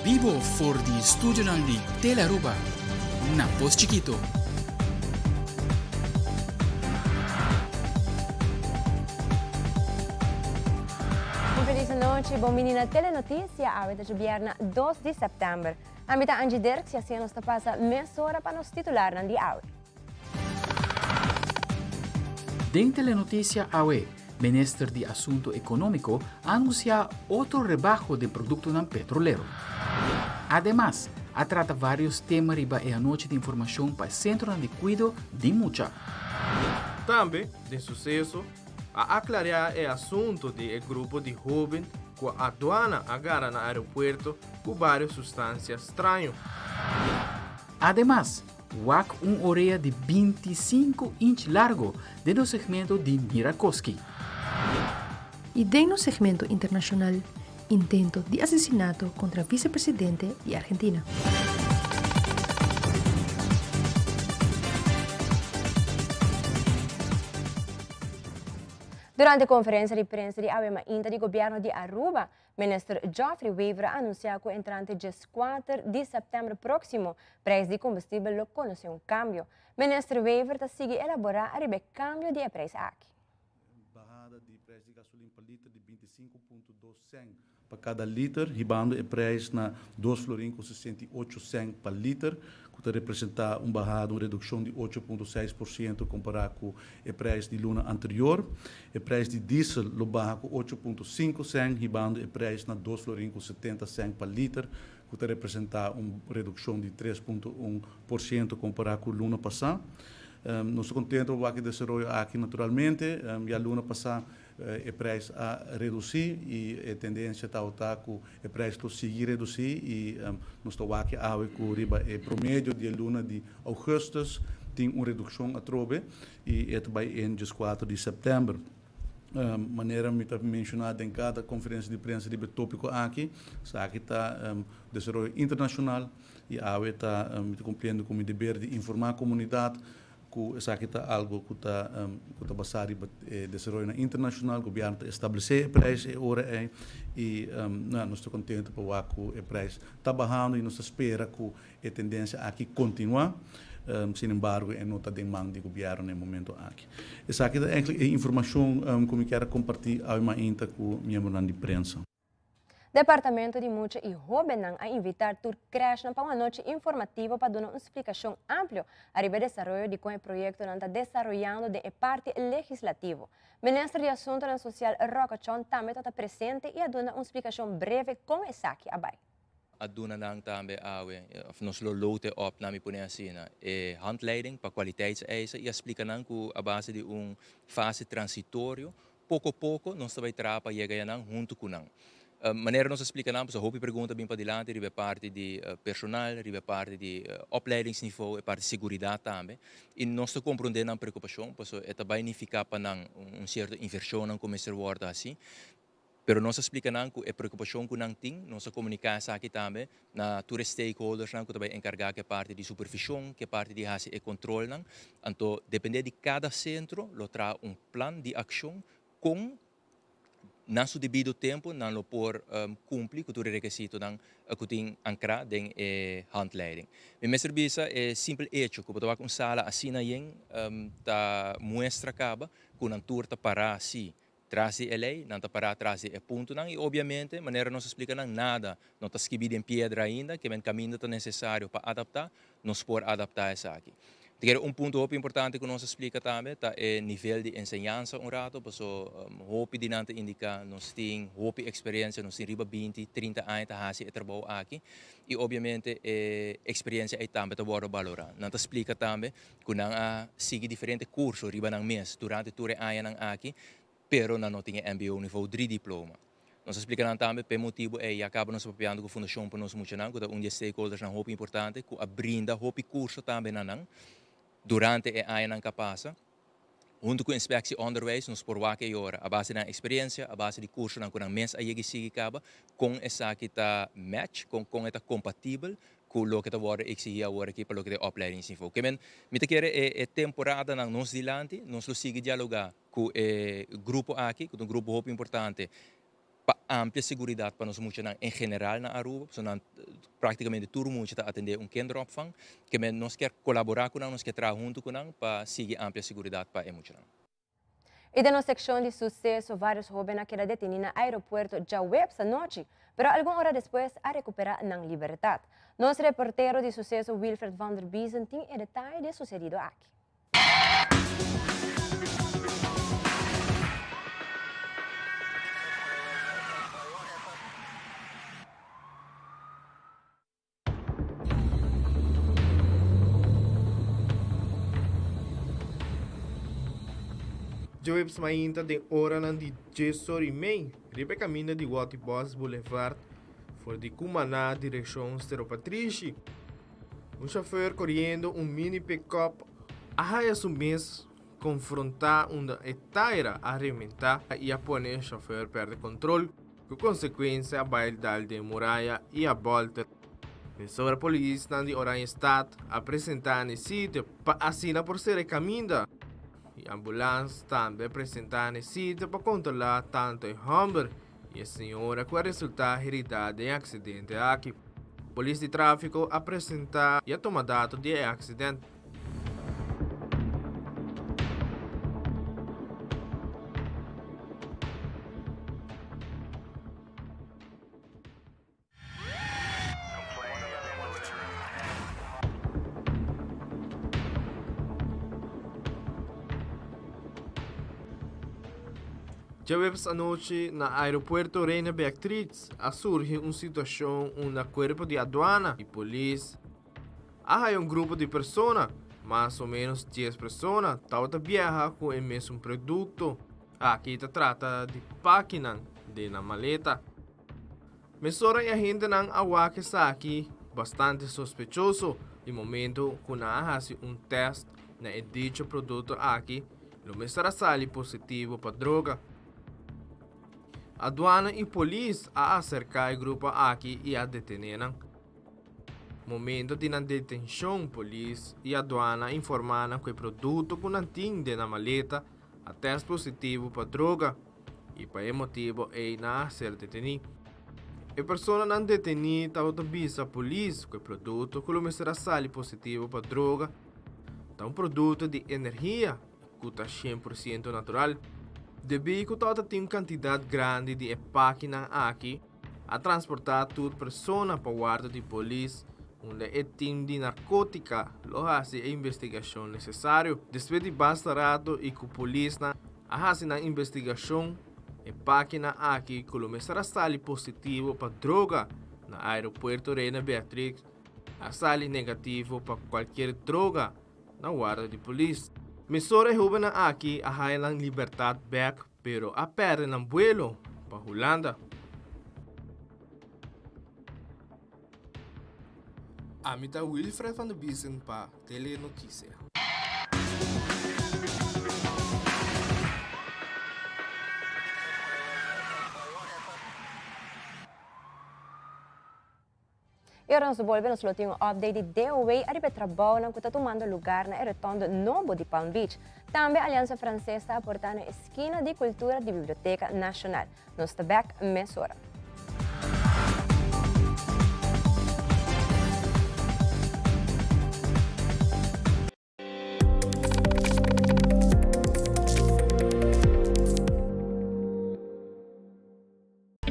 bibo for di studionan di Telearuba na Pos Chikito. Un feliz anochi, bon bini na Telenoticia, awe ta djobierna 2 di september. Ami ta Angie Dirks y asina nos ta pasa mesora pa nos titularnan di awe. Den Telenoticia awe, Minister di Asunto Economico a anuncia otro rebaho den productonan petrolero. Ademas, a trata varios tema riba e anochi di informacion pa e centronan di cuido di mucha. Tambe, den suseso, a aclarea e asunto di e grupo di hoben cu aduana a gara na aeropuerto cu varios sustancia straño. Ademas, Wak un orea di 25 inch largo den nos segmento di Mira Koski. Y den nos segmento internacional, intento di asesinato contra vicepresidente di Argentina. Durante conferencia di prensa di awe mainta di gobierno di Aruba, Minister Geoffrey Wever a anuncia cu entrante 14 di september proximo, prijs di combustibel lo conoce un cambio. Minister Wever ta sigui elabora ariba e cambio di e prijs aki. Bahada di prijs di gasolin pa liter di 25.2 cent pa cada liter, hibando e prijs na 2 florin cu 68 cent pa liter, cu ta representa un bahada, un reduccion di 8.6% compara cu e prijs di luna anterior. E prijs di diesel lo baha cu 8.5 cent, hibando e prijs na 2 florin cu 70 cent pa liter, cu ta representa un reduccion di 3.1% compara cu luna pasa. Nos ta contento pa wak e desaroyo aki naturalmente. Ya luna pasa e prijs a reduci y e tendencia tabata cu e prijs lo sigui reduci y nos ta wak awe cu riba e promedio di e luna di augustus tin un reduccion atrobe y e ta bay en 14 di september. Manera mi ta menciona den cada conferencia di prensa riba e topico aki, esaki ta desaroyo internacional y awe ta mi ta cumpliendo cu mi deber di informa comunidad cu esaki ta algo cu ta cu ta basa riba e desaroyonan internacional. Gobierno ta establece e prijs e ora ey y nos ta contento pa wak cu e prijs ta bahando y nos ta spera cu e tendencia aki continua, sin embargo e no ta den man di gobierno na e momento aki. Esaki ta eigenlijk e informacion cu mi kier a comparti awe mainta cu miembronan di prensa. Departamento di Mucha y Hobennan a invita tur crèshnan pa un anochi informativo pa duna un splicacion amplio ariba e desaroyo di con e proyectonan ta desaroyando den e parti legislativo. Minister di Asuntonan Social Rocco Tjon tambe tabata presente y a duna un splicacion breve con esaki a bay. A duna nan tambe awe, of nos lo lote op, na mi pone asina, e handleiding pa kwaliteitseisen i a splika nan ku a base di un fase transitorio, poko poko nos ta bai traha pa yega yanan huntu ku nan. Manera nos a splika nan, pasobra hopi pregunta bin padilanti riba e parti di personal, riba e parti di opleidingsniveau, e parti seguridat tambe, i nos ta komprondé nan preokupashon, pasobra e ta bai nifiká pa nan un sierto invershonnan ku mester wòrdu hasi. Pero nos a splika nan ku e preokupashon ku nan tin, nos a komuniká esaki tambe na tur e stakeholdersnan ku ta bai enkargá ku e parti di supervishon, ku e parti di hasi e kontrolnan. Anto dependé di kada sentro lo traha un plan di akshon kon na su debido tempu nan lo por kumpli ku tur e rekesitonan ku tin ankrá den e handleiding. Mi mester bisa e simpel echo ku bo ta wak un sala asina yen ta muestra kaba ku nan tur ta pará si Tras di e lei, nan ta pará tras di e puntonan i obiamente, manera nos a splika nan, nada no ta skibí den piedra ainda, ke men kaminda ta nesesario pa adaptá, nos por adaptá esaki. Ta kere un punto hopi importante ku nos a splika tambe ta e nivel di enseñansa un rato, paso hopi di nan ta indiká nos tin hopi eksperensia, nos tin riba 20, 30 aña ta hasi e trabou aki i obiamente e eksperensia ei tambe ta wòrdu balorá. Nan ta splika tambe ku nan a sigui diferente kurso riba nan mes durante tur e añanan aki, pero nan no tin e mbo nivo dri diploma. Nos a splika nan tambe p'e motibu ei ya kaba nos a papiando ku Fundashon pa Nos Muchanan, ku ta un di e stakeholdersnan hopi importante, ku a brinda hopi kurso tambe na nan durante e añanan ku a pasa. Huntu ku Inspectie Onderwijs nos por wak e ora, a base di nan eksperensia, a base di kursonan ku nan mes a yega i sigui kaba, kon esaki ta match, kon kon e ta kompatibel ku loke ta wòrdu eksigí awor aki pa loke ta e opleidingsniveau. Ke men, mi ta kere e e temporadanan nos dilanti, nos lo sigui dialogá ku e grupo aki, ku ta un grupo hopi importante. pa amplia seguridad pa nos muchanan en general na Aruba, pasobra nan practicamente tur mucha ta atende un kinderopvang, ke men nos kier colabora cu nan, nos kier traha hunto cu nan pa sigui amplia seguridad pa e muchanan. Y den nos seccion di suceso, varios hoben a keda deteni na aeropuerto djaweps anochi, pero algun ora despues a recupera nan libertad. Nos reportero di suceso Wilfred van der Biezen tin e detaye di e sucedido aki. Djoebs mainta den oranan di djesor i mei riba e kaminda di Watty Bos Boulevard for di Cumaná direkshon Cerro Patrishi. Un chauffeur coriendo un mini pick-up a haya su mes confronta unda e taira a rementa y a pone e chauffeur perde control, cu consecuencia a bay dal den muraya y a bolter. Mesora polisnan di Oranjestad a presenta n'e sitio pa asina por cera e caminda y ambulans tambe a presenta n'e sitio pa controla tanto e homber y e señora cu a resulta herida den e accidente aki. Polis di trafico a presenta y a tuma dato di e accident. Djaweps anochi na Aeropuerto Reina Beatrix a surgi un situacion unda cuerpo di aduana y polis a haya un grupo di persona, mas o menos dies persona, tabata biaha cu e mesun producto. Aki ta trata di pakinan den nan maleta. Mesora e agentenan a wak esaki bastante sospechoso di momento ku nan a hasi un tèst na e dicho produkto aki lo mester a sali positivo pa droga. Aduana i polis a aserká e grupo aki i a detené nan. Momento di nan detenshon polis i aduana a informá nan ku e produkto ku nan tin den nan maleta a tèst positivo pa droga i pa e motibo ei nan a ser detení. E personanan detení tabata bisa polis ku e produkto ku lo mester a sali positivo pa droga ta un produkto di energia ku ta 100% natural. Debí ku tabata tin un kantidat grandi di e pakinan aki, a transportá tur persona pa warda di polis unda e tim di narkótika lo hasi e investigashon nesesario. Despues di basta rato i ku polisnan a hasi nan investigashon, e pakinan aki ku lo mester a sali positivo pa droga na Aeropuerto Reina Beatrix a sali negativo pa kualkier droga na warda di polis. Mesora e hóbennan aki a haya nan libertat bèk pero a pèrdè nan buelo pa Hulanda. Ami ta Wilfred van der Biesen pa Telenoticia. Y ora nos bolbe nos lo tin un update di DOW ariba e trabounan cu ta tumando lugar na e rotonde nobo di Palm Beach. Tambe Alianza Frances ta aporta na e skina di cultura di Biblioteca Nacional. Nos ta bek mesora.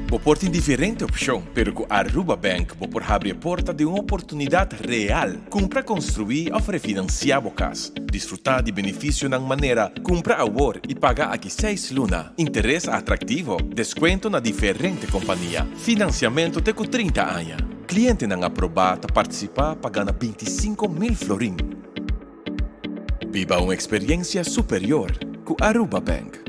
Bo por tin diferente opcion, pero cu Aruba Bank bo por habri e porta di un oportunidad real. Cumpra, construi of refinancia bo cas. Disfruta di beneficionan manera cumpra awor y paga aki seis luna, interes atractivo, descuento na diferente compania, financiamento te cu 30 aña. Clientenan aproba ta participa pa gana 25,000 florin. Biba un experiencia superior cu Aruba Bank.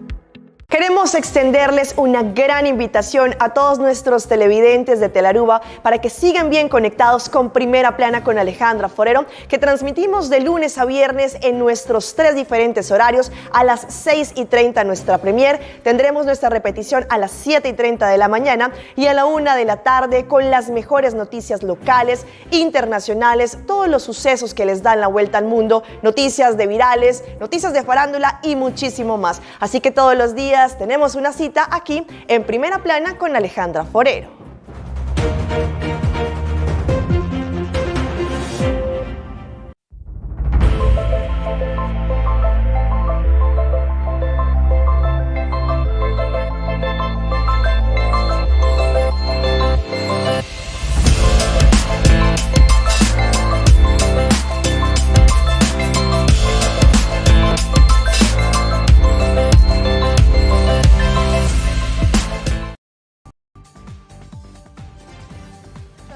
Queremos extenderles una gran invitación a todos nuestros televidentes de Telaruba para que sigan bien conectados con Primera Plana con Alejandra Forero, que transmitimos de lunes a viernes en nuestros tres diferentes horarios a las 6 y 30 nuestra premier. Tendremos nuestra repetición a las 7 y 30 de la mañana y a la 1 de la tarde con las mejores noticias locales, internacionales, todos los sucesos que les dan la vuelta al mundo, noticias de virales, noticias de farándula y muchísimo más. Así que todos los días días tenemos una cita aquí en Primera Plana con Alejandra Forero.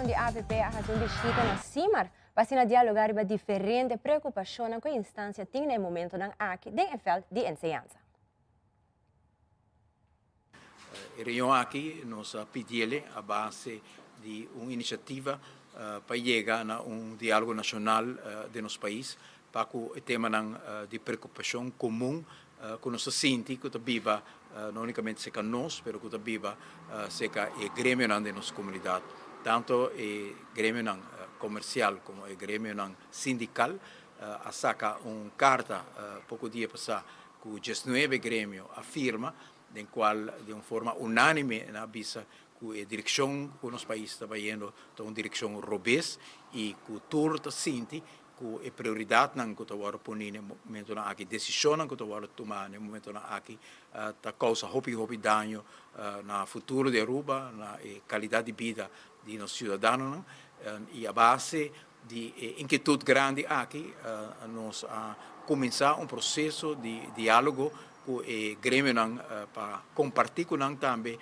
Di AVP a haci un bishita na Simar pa asina dialoga riba diferente preocupacionnan cu e instancia tin na e momentonan aki den e veld di enseñansa. E reunion aki nos a pidiele a base di un iniciativa pa yega na un dialogo nacional den nos pais pa cu e temanan di preocupacion comun cu nos ta sinti cu ta biba no unicamente cerca nos pero cu ta biba cerca e gremionan den nos comunidad, tanto e gremionan comercial como e gremionan sindical a saca un carta poco dia pasa cu diesnuebe gremio a firma den cual den un forma unanime nan a bisa cu e direccion cu nos pais ta bayendo ta un direccion robes y cu tur ta sinti cu e prioridadnan cu ta wordo poni na e momentonan aki, decisionnan cu ta wordo tuma na e momentonan aki ta causa hopi hopi daño na futuro di Aruba, na e calidad di bida di nos ciudadanonan y a base di e inkietud grandi aki nos a cuminsa un proceso di dialogo cu e gremionan pa comparti cu nan tambe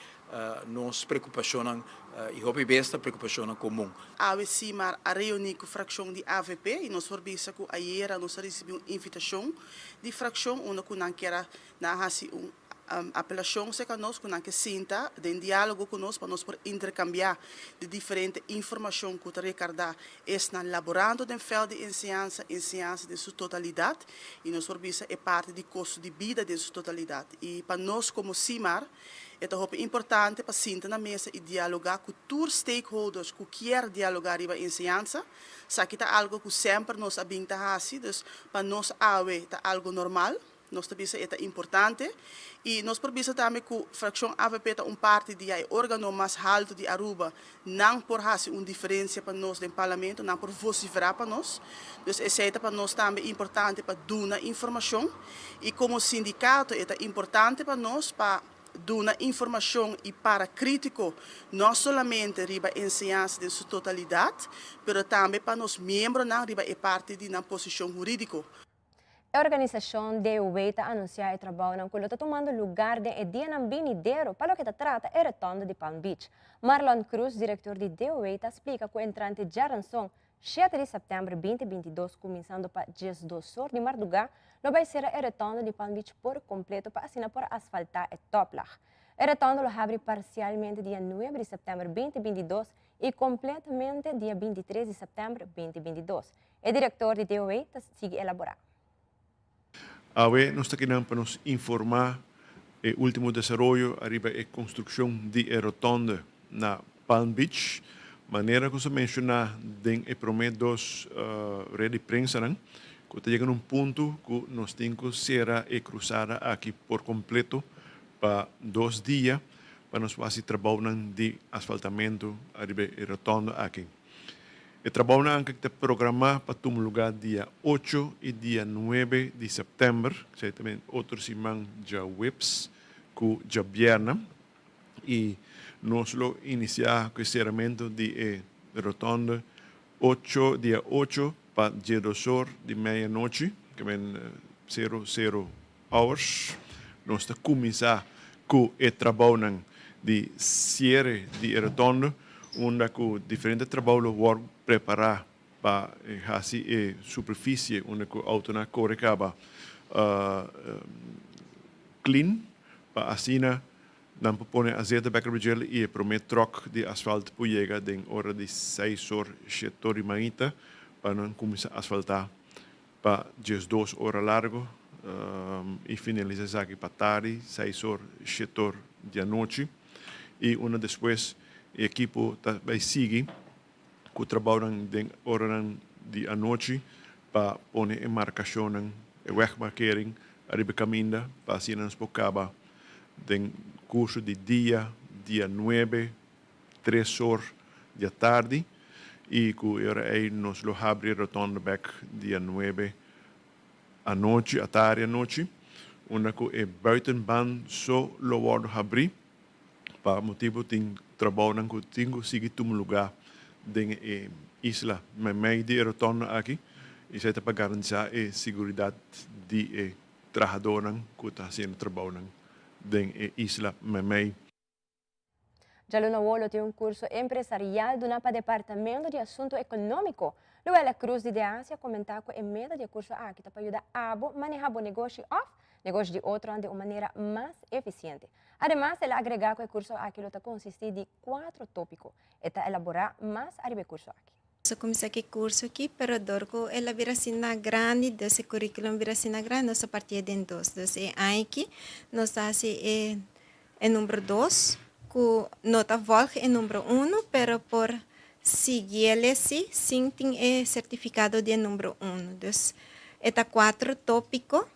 nos preocupacionnan y hopi bes ta preocupacionnan comun. Awe Simar a reuni cu fraccion di avp y nos por bisa cu ayera nos a ricibi un invitacion di fraccion unda cu nan kier a nan a haci un apelacion cerca nos cu nan ke sinta den dialogo cu nos pa nos por intercambia di diferente informacion cu ta recarda esnan laborando den veld di enseñansa, enseñansa den su totalidad y nos por bisa e parti di costo di bida den su totalidad. Y pa nos como Simar e ta hopi importante pa sinta na mesa y dialoga cu tur stakeholders cu kier dialoga riba enseñansa. Esaki ta algo cu semper nos a bin ta haci, dus pa nos awe ta algo normal. Nos ta bisa e ta importante y nos por bisa tambe cu fraccion avp ta un parti di e organo mas halto di Aruba. Nan por haci un diferencia pa nos den Parlamento, nan por vocifera pa nos. Dus esey ta pa nos tambe importante pa duna informacion y como sindicato e ta importante pa nos pa duna informacion y para critico no solamente riba enseñansa den su totalidad, pero tambe pa nos miembronan riba e parti di nan posicion huridico. E organisashon DUW ta anunsiá e trabounan ku lo ta tumando lugar den e dianan binidero pa loke ta trata e retondo di Palm Beach. Marlon Cruz, direktor di DUW ta splika ku entrante djaranson, shete di sèptèmber binti 22 kuminsando pa diesdos or di mardugá, lo bai sera e retondo di Palm Beach por kompleto pa asina por asfaltá e toplag. E retondo lo habri parsialmente dia nuebe di sèptèmber binti 22 i kompletamente dia 23 di sèptèmber binti 22. E direktor di DOW ta sigui elaborá. Awe nos ta kinan pa nos informá e último desaroyo ariba e konstrukshon di e rotonde na Palm Beach. Manera ku nos a menshoná den e promé dos red di prensanan, ku ta yega na un punto ku nos tin ku sera e krusada aki por kompleto pa dos dia pa nos por hasi trabounan di asfaltamentu ariba e rotonde aki. E trabounan anke ta programá pa tuma lugá dia ocho i dia nuebe di sèptèmber, esei ta ben otro siman djaweps ku djabièrnè, i nos lo inisiá ku e seramentu di e rotònde ocho dia ocho pa djedosor di meianochi, ke ben sero sero hours. Nos ta kuminsá ku e trabounan di siere di e rotonde, unda ku diferente trabou lo wòrdu prepará pa hasi e superfisie unda ku outonan a kore kaba klin, pa asina nan por pone azeta bèk riba djel i e promé tròk di asfalt por yega den ora di seis or, shete or di mainta pa nan kuminsá asfaltá Pa 12 ora largo y finalisa esaki pa tardi, seis or, shete or di anochi. Y una despues e ekipo ta bay sigui cu trabounan den oranan di anochi pa pone e marcacionnan, e wegmarkering ariba e caminda pa asina nos por caba. Den curso di dia, dia 9, 3 or di atardi, y cu ey nos lo habri rotonde bek dia 9 anochi, atardi anochi, unda cu e buitenbaan so lo wordo habri, pa motibo tin trabou cu tin cu sigui tuma luga den e isla meimei di rotonde aki, y esey pa garantisa e seguridad di e trahadornan cu ta haciendo trabou den e isla meimei. Djaluna awor tin un curso empresarial di pa Departamento di Asunto Economico. Luella Cruz di DEACI a comenta cu e meta di e curso aki ta pa yuda abo maneha bo negoshi of negoshi di otro di un manera mas eficiente. Ademas, el a agrega cu e curso aki ta consisti di cuater topico. E ta elabora mas riba e curso aki. So cuminsa cu e curso aki, pero dor cu el a bira asina grandi, e curriculum bira asina grandi, nos a parti den dos. Dus e aki, nos a haci e number 2, cu no ta volg e number 1, pero por sigui si, sin tin e certificado di number 1. Dus e ta cuater topico.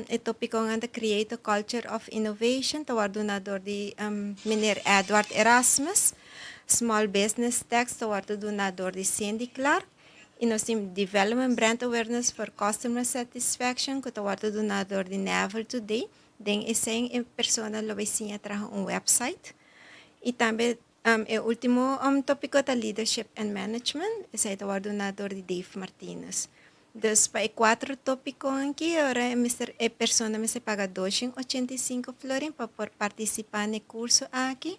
E topico ta Create a Culture of Innovation, ta duna door di meneer Edward Erasmus. Small Business Tax, ta duna door di Cindy Clark. Y nos tin Development Brand Awareness for Customer Satisfaction, cu ta duna door di Never Today. Den esey e persona lo bay siña traha un website. Y tambe e ultimo topico ta Leadership and Management, esey ta duna door di Dave Martinez. Dus pa e cuater topico aki, ora e persona mester paga 285 florin pa por participa na e curso aki.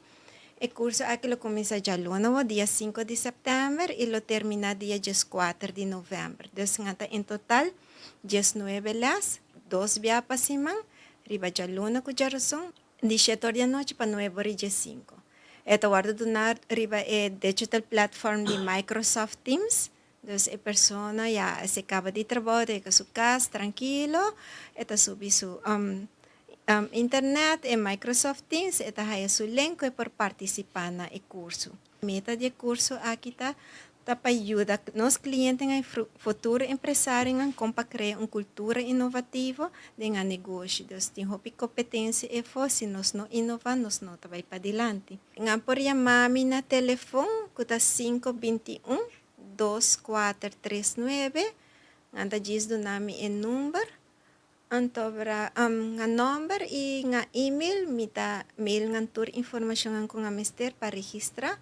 E curso aki lo cuminsa djaluna, dia 5 di september, y lo termina dia 4 di november. Dus en total 19 les, dos biaha pa siman, riba djaluna cu djarason, di 7 or di anochi pa 9 or y 5. E ta wordo duna riba e digital platform di Microsoft Teams. Dus e persona ya si caba di trabou, ta su cas trankil, e ta subi su internet e Microsoft Teams, e ta haya su link pa participa na e curso. Meta di e curso aki ta pa yuda nos clientenan y futuro empresarionan con pa crea un cultura innovativo den negoshi. Dus tin hopi competencia y si nos no innova, nos no ta bay padilanti. Nan por yama mi na telefon, cu ta 521 2439, nan ta djis duna mi e number, anto nan number y nan email, mi ta mail nan tur informacion cu nan mester pa registra,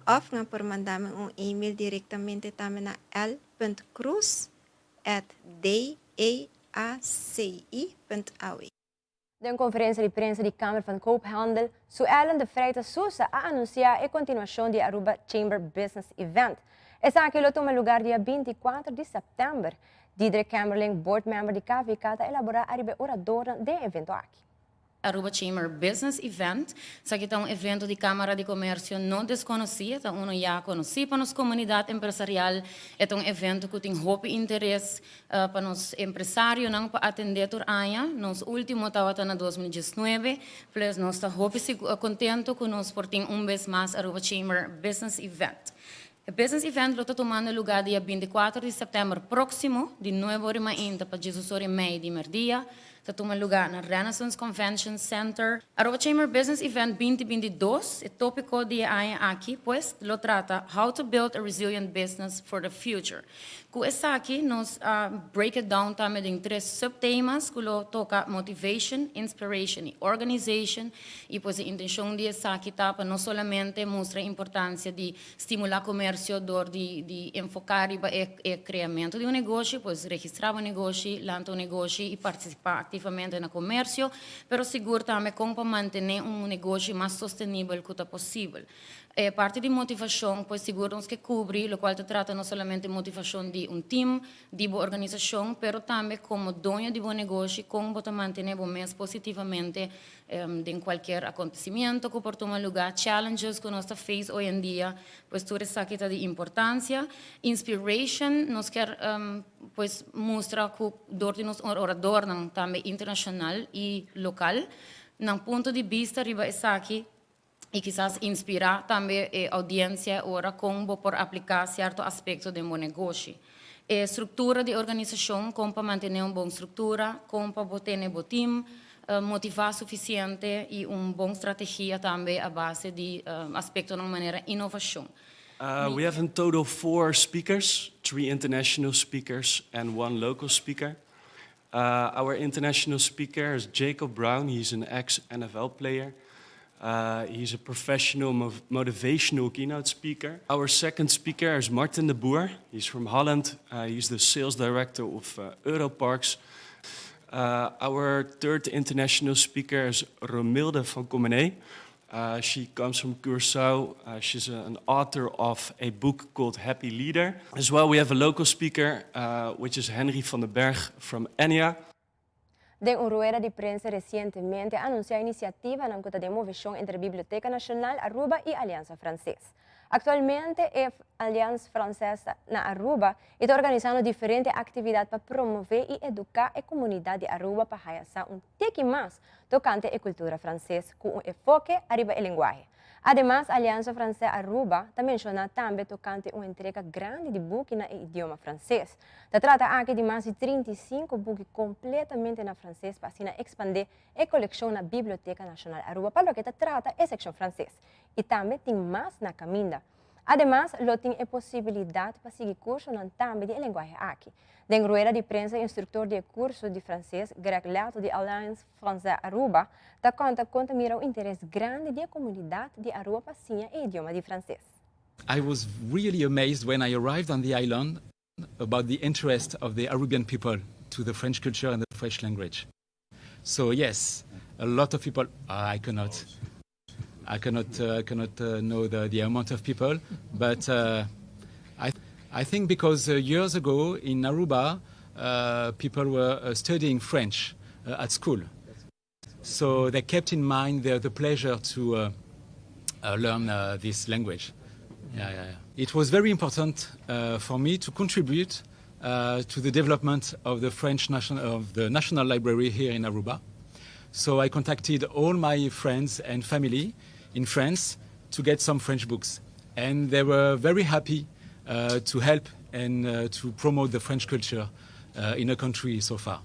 of nan por manda mi un email directamente tambe na l.cruz@daci.aw. Den conferencia di prensa di Kamer van Koophandel, Suellen de Freitas Sousa a anuncia e continuacion di Aruba Chamber Business Event. Esaki lo tuma luga dia 24 di september. Diedrich Kamerling, board member di KVK, ta elabora riba orador di e evento aki. Aruba Chamber Business Event. Esaki ta un evento di Camara di Comercio no desconoci, ta uno ya conoci pa nos comunidad empresarial. Ta un evento cu tin hopi interes pa nos empresarionan pa atende tur aña. Nos ultimo tabata na 2019, plus nos ta hopi contento cu nos por tin un bes mas Aruba Chamber Business Event. E Business Event lo ta tumando luga dia 24 di september proximo, di 9 or di mainta pa 12 or y mey di merdia. Ta tuma luga na Renaissance Convention Center. Aruba Chamber Business Event 2022, e topico di e aña aki, pues, lo trata How to Build a Resilient Business for the Future. Cu esaki, nos break it down tambe den tres subtemas, cu lo toca motivation, inspiration y organization. Y pues e intencion di esaki ta pa no solamente mustra e importancia di stimula comercio door di enfoca riba e creamento di un negoshi, pues registra un negoshi, lansa un negoshi y participa activamente na comercio, pero sigur tambe con pa mantene un negoshi mas sostenibel cu posibel. E parti di motivacion, pues sigur nos kier cubri, lo cual ta trata no solamente motivacion di un team, di un organisacion, pero tambe como doño di un negoshi, con bo ta mantene bo mes positivamente den cualkier acontecimento cu por tuma luga, challenges cu nos ta face hoy en dia, pues tur esaki ta di importancia. Inspiration, nos kier pues mustra cu door di nos orador tambe internacional y local, nan punto di bista riba esaki y kisas inspira tambe e audiencia ora con por aplica cierto aspecto di un negoshi. E structura di organisacion, con pa mantene un bon structura, con pa tene un team, motivá sufisiente i un bon strategia tambe a base di aspektonan manera inovashon. We have in total four speakers, three international speakers and one local speaker. Our international speaker is Jacob Brown, he's an ex-NFL player. He's a professional motivational keynote speaker. Our second speaker is Martin de Boer, he's from Holland, he's the sales director of Europarks. Our third international speaker is Romilde van Commenée. She comes from Curaçao. She's an author of a book called Happy Leader. As well, we have a local speaker, which is Henry van den Berg from Ennia. Den un rueda di prensa resientemente a anunsiá inisiativanan ku ta den moveshon entre Biblioteca Nacional Aruba i Aliansa Franses. Aktualmente e Alliance Française na Aruba i ta organisando diferente aktividat pa promové i eduká e komunidat di Aruba pa haya sa un tiki mas tokante e kultura franses ku un efoke ariba e lenguahe. Ademas Aliansa Fransè Aruba ta menshoná tambe tokante un entrega grandi di buki na e idioma franses. Ta trata aki di mas di 35 buki kompletamente na franses pa asina ekspandé e kolekshon na Biblioteka Nashonal Aruba pa loke ta trata e sekshon franses. I tambe tin mas na kaminda. Ademas lo tin e posibilidat pa sigui kursonan tambe di e lenguahe aki. Den rueda di prensa instruktor di e kurso di franses, Greg Leto di Alliance Française Aruba, ta konta kon ta mira un interes grandi di e komunidat di Aruba pa siña e idioma di franses. I was really amazed when I arrived on the island about the interest of the Arubian people to the French culture and the French language. So yes, a lot of people, I cannot, I cannot, I cannot know the, the amount of people, but I, I think because years ago in Aruba, people were studying French at school. So they kept in mind the, the pleasure to learn this language. Yeah, yeah, yeah. It was very important for me to contribute to the development of the French national, of the National Library here in Aruba. So I contacted all my friends and family in France to get some French books. And they were very happy to help and to promote the French culture in a country so far.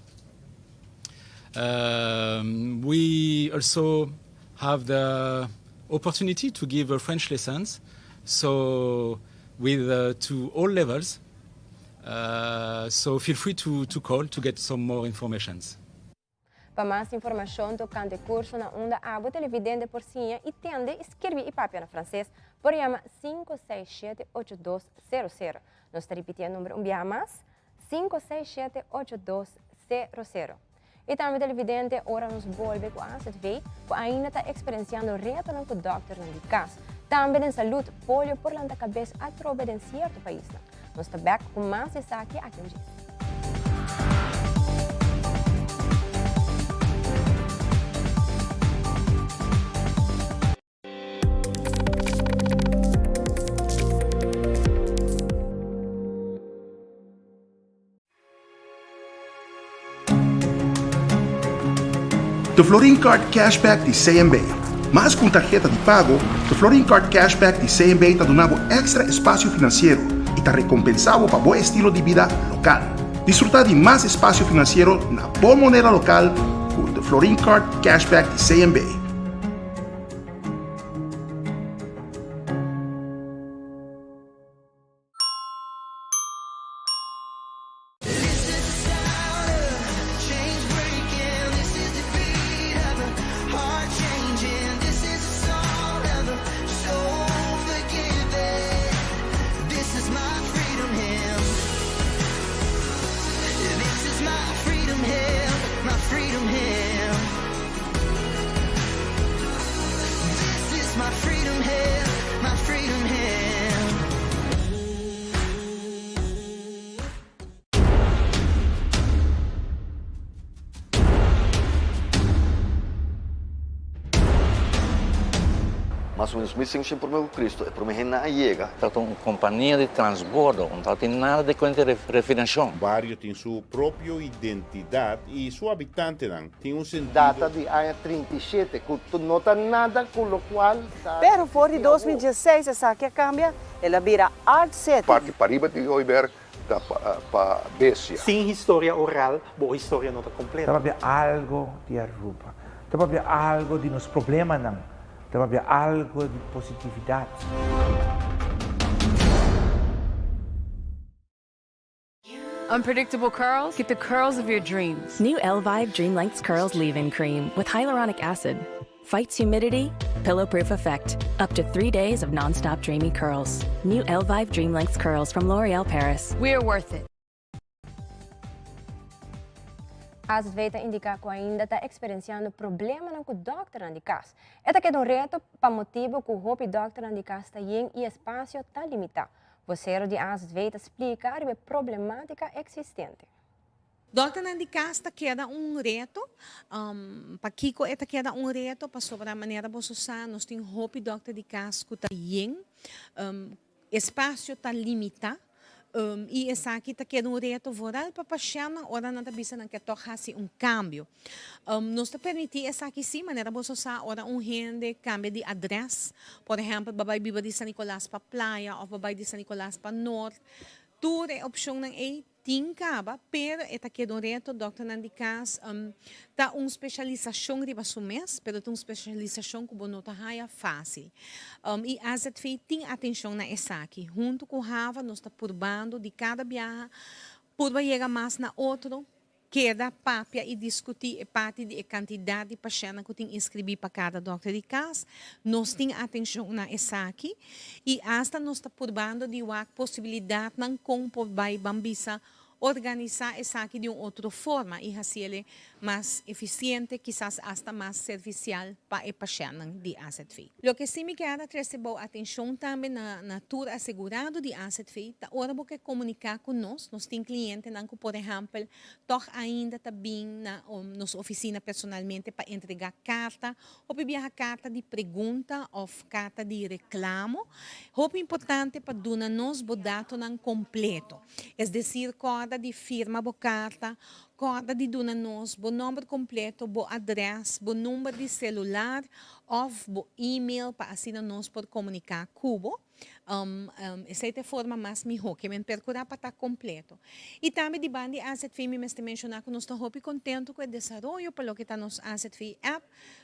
Um, we also have the opportunity to give uh, French lessons, so with uh, to all levels. Uh, so feel free to, to call to get some more informations. Pa mas informashon tokante kurso na unda abo televidente por siña i tende i skirbi i papia na franses, por yama 567 8200. Nos ta ripiti e number un biaha mas, 567 8200. I tambe televidente ora nos bolbe ku AZV ku ainda ta eksperensiando retonan ku dòkternan di kas. Tambe den salud, polio por lanta kabes atrobe den sierto paisnan. Nos ta bèk ku mas di esaki aki un djis. The Florin Card Cashback di CMB. Mas ku un tarheta di pago, The Florin Card Cashback di CMB ta duna bo èkstra espasio finansiero i ta rekompensá bo pa bo estilo di bida lokal. Disfrutá di mas espasio finansiero na bo moneda lokal ku The Florin Card Cashback di CMB. Mas o menos 1500 promé ku Kristu, e promé hendenan a yega. Ta un kompania di transbordo, no ta tin nada di kuenta di refinashon. Bario tin su propio identidat i su habitantenan tin un sentido. Data di aña 37 ku no ta nada ku lokual ta. Pero for di 2016 esaki a kambia, el a bira Art City. Parti pariba di Hooiberg. ta pa bestia. Sin historia oral, bo historia no ta completo. Ta papia algo di Aruba. Ta papia algo di nos problemanan. Ta papia algo di positividad. Unpredictable curls? Get the curls of your dreams. New Elvive Dream Lengths Curls Leave In Cream with hyaluronic acid. Fights humidity, pillow proof effect. Up to three days of non-stop dreamy curls. New Elvive Dream Lengths Curls from L'Oreal Paris. We're worth it. AZV ta indica cu ainda ta experienciando problemanan cu dokternan di cas. E ta keda un reto pa motibo cu hopi dokternan di cas ta yen y espacio ta limita. Vocero di AZV ta splica riba e problematica existente. Dòkternan di kas ta keda un reto. Pakiko e ta keda un reto? Pasobra manera boso sa nos tin hopi dòkter di kas ku ta yen, espasio ta limitá i esaki ta keda un reto vooral pa pashèntnan ora nan ta bisa nan ke tòg hasi un kambio. Nos ta permití esaki sí, manera boso sa ora un hende kambia di adrès, por ehèmpel bo bai biba di San Nicolas pa Playa òf bo bai di San Nicolas pa Noord, tur e opshonnan ei tin kaba, pero e ta keda un reto. Dòkternan di kas ta un spesialisashon riba su mes, pero ta un spesialisashon ku bo no ta haya fásil. I AZV tin atenshon na esaki. Huntu ku Hava nos ta purbando di kada biaha purba yega mas na otro. Keda papia i diskutí e parti di e kantidat di pashèntnan ku tin inskribí pa kada dòkter di kas. Nos tin atenshon na esaki i asta nos ta purbando di wak posibilidatnan kon por bai ban bisa organisá esaki di un otro forma i hasiel mas efisiente, kisas asta mas servisial pa e pashèntnan di azv. Loke si mi kier a trese bo atenshon tambe na na tur asegurado di azv ta ora bo ke komuniká ku nos, nos tin klientenan ku por ehèmpel tòg ainda ta bin na nos ofisina personalmente pa entregá karta, hopi biaha karta di pregunta òf karta di reklamo. Hopi importante pa duna nos bo datonan kompleto, es desir kòrda di firma bo karta, Kòrda di duna nos bo nòmber kompleto, bo adrès, bo number di selular òf bo email pa asina nos por komuniká ku bo. Esei ta e forma mas mihó ke men perkurá pa ta kompleto. I tambe di banda di AZV mi mester menshoná ku nos ta hopi kontentu ku e desaroyo pa loke ta nos AZV app.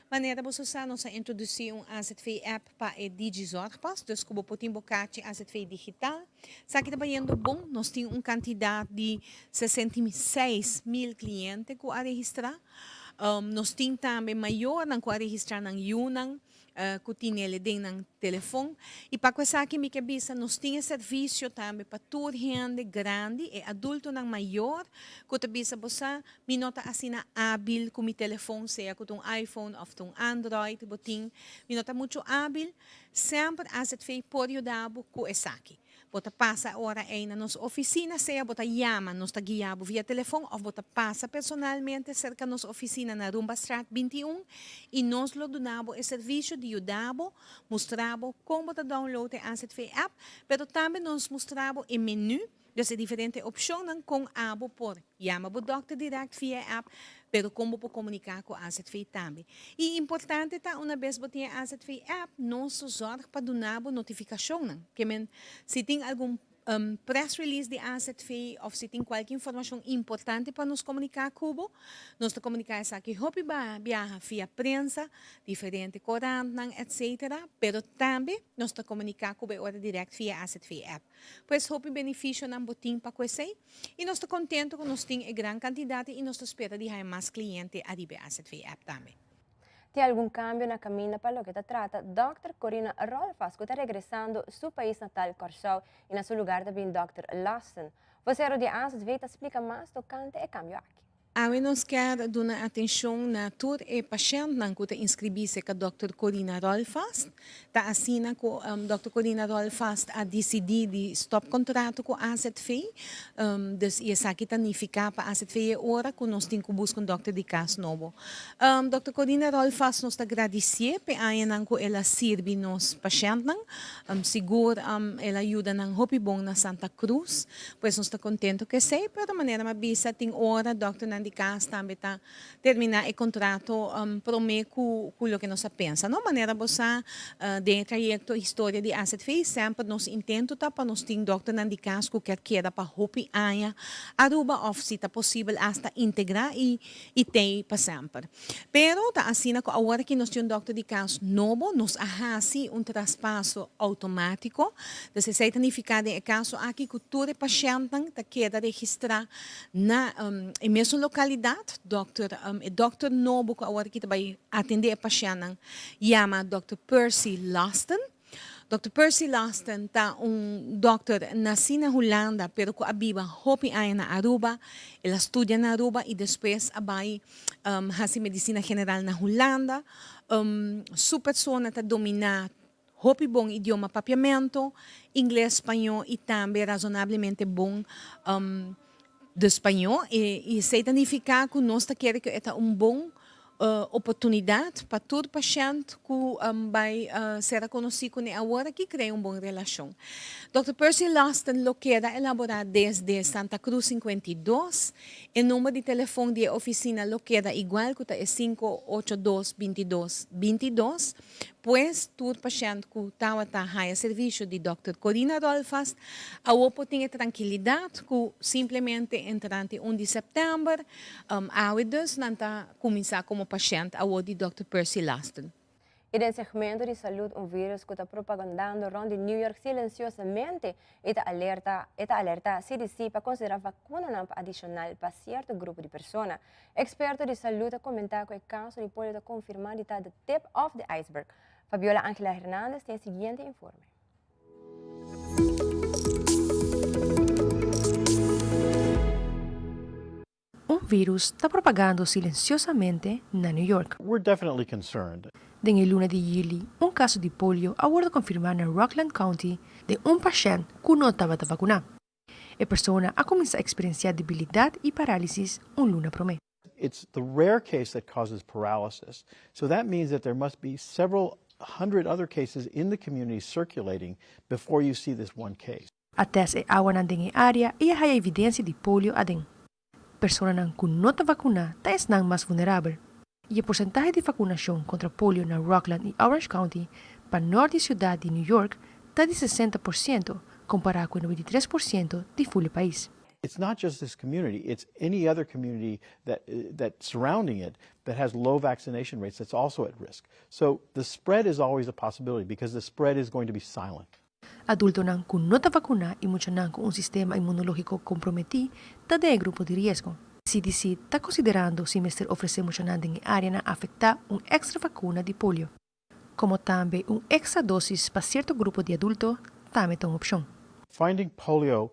Manera boso sa nos a introdusí un AZV app pa e Digizorgpas, dus ku bo por tin bo kachi AZV digital. Esaki ta bayendo bon, nos tin un kantidat di 66 mil kliente ku a registrá. Nos tin tambe mayornan ku a registrá nan yunan ku tin ele den nan telefon. I pa ku esaki mi ke bisa nos tin e servisio tambe pa tur hende grandi, e adultonan mayor ku ta bisa bo sa mi no ta asina ábil ku mi telefon, sea ku ta un iPhone òf ta un Android bo tin, mi no ta muchu ábil. Semper AZV por yuda bo ku esaki. Bo ta pasa ora ei na nos ofisina, sea bo ta yama, nos ta guia bo via telefon òf bo ta pasa personalmente serka nos ofisina na Rumbastraat 21 i nos lo duna bo e servisio di yuda bo, mustra bo kon bo ta download e AZV app, pero tambe nos mustra bo e menu, dus e diferente opshonnan kon abo por yama bo dòkter dirèkt via e app, pero kon bo por komuniká ku AZV tambe. I importante ta una bes bo tin e AZV app, nos ta zòrg pa duna bo notifikashonnan. Ke men, si tin algun press release di AZV òf si tin kualke informashon importante pa nos komuniká ku bo, nos ta komuniká esaki hopi biaha via prensa, diferente korantnan, etcetera, pero tambe nos ta komuniká ku bo e ora dirèkt via AZV app. Pues hopi benefisionan bo tin pa ku esei. I nos ta kontentu ku nos tin e gran kantidat i nos ta spera di haña mas kliente ariba e AZV app tambe. Tin algun kambio na kaminda pa loke ta trata Dòkter Corina Rolfas ku ta regresando su pais natal Kòrsou i na su lugar ta bin Dòkter Lasten. Vosero di AZV ta splika mas tokante e kambio aki. Awe nos kier duna atencion na tur e pashentnan cu ta inscribi cerca Dòkter Corina Rolfast. Ta asina cu Dòkter Corina Rolfast a dicidi di stop contrato cu AZV. Dus y esaki ta nifica pa AZV e ora cu nos tin cu busca un dokter di cas nobo. Dòkter Corina Rolfast nos ta gradicie p'e añanan cu el a sirbi nos pashentnan. Sigur el a yuda nan hopi bon na Santa Cruz. Pues nos ta contento cu esey, pero manera mi a bisa tin ora dokternan. dòkternan di kas tambe ta terminá e kontrato promé ku ku loke nos a pensa no. Manera bo sa den e trayekto historia di AZV semper nos intento ta pa nos tin dòkternan di kas ku kier keda pa hopi aña Aruba òf si ta posibel asta integrá i i tei pa semper. Pero ta asina ku awor aki nos tin un dòkter di kas nobo, nos a hasi un traspaso outomátiko. Dus esei ta nifiká den e kaso aki ku tur e pashèntnan ta keda registrá na e mesun lokalidat. Dòkter, e dòkter nobo ku awor aki ta bai atendé e pashèntnan yama dòkter Percy Laston. Dòkter Percy Laston ta un dòkter nasí na Hulanda pero ku a biba hopi aña na Aruba. El a studia na Aruba i despues a bai hasi medisina general na Hulanda. Su persona ta dominá hopi bon idioma papiamentu, ingles, spañó i tambe razonablemente bon de spañó. I esei ta nifiká ku nos ta kere ku e ta un bon oportunidat pa tur pashènt ku bai sera konosí kuné awor aki krea un bon relashon. Dòkter Percy Laston lo keda elaborá desde Santa Cruz 52. E number di telefon di e ofisina lo keda igual ku ta e 582 22 22. Pues tur pashènt ku tabata haña servisio di dòkter Corina Rolfast awor por tin e trankilidat ku simplemente entrante un di sèptèmber, awe dus nan ta kuminsá komo pashènt awor di dòkter Percy Laston. I den segmento di salud un virus ku ta propagandando rònt di New York silensiosamente i ta alerta e ta alertá CDC pa konsiderá vakunanan pa adishonal pa sierto grupo di persona. Eksperto di salud ta komentá ku e kaso di polio ta konfirmá di ta the tip of the iceberg. Fabiola Angela Hernandez tin e siguiente informe. Un virus ta propagando silensiosamente na New York. We're definitely concerned. Den e luna di yüli, un kaso di polio a wòrdu konfirmá na Rockland County den un pashènt ku no tabata vakuná. E persona a kuminsá eksperensiá debilidat i parálisis un luna promé. It's the rare case that causes paralysis, so that means that there must be several hundred other cases in the community circulating before you see this one case. A tèst e awanan den e área i a haya evidensia di polio aden. Personanan ku no ta vakuná ta esnan mas vulnerabel. I e porsentahe di vakunashon kontra polio na Rockland i Orange County pa nort di siudat di New York ta di 60% kompará ku e 93% di ful e pais. It's not just this community, it's any other community that that surrounding it that has low vaccination rates that's also at risk. So the spread is always a possibility because the spread is going to be silent. Adultonan ku no ta vakuná i muchanan ku un sistema inmunológiko komprometí ta den e grupo di riesgo. CDC ta konsiderando si mester ofresé muchanan den e áreanan afektá un èkstra vakuna di polio. Komo tambe un èkstra dósis pa sierto grupo di adulto tambe ta un opshon. Finding polio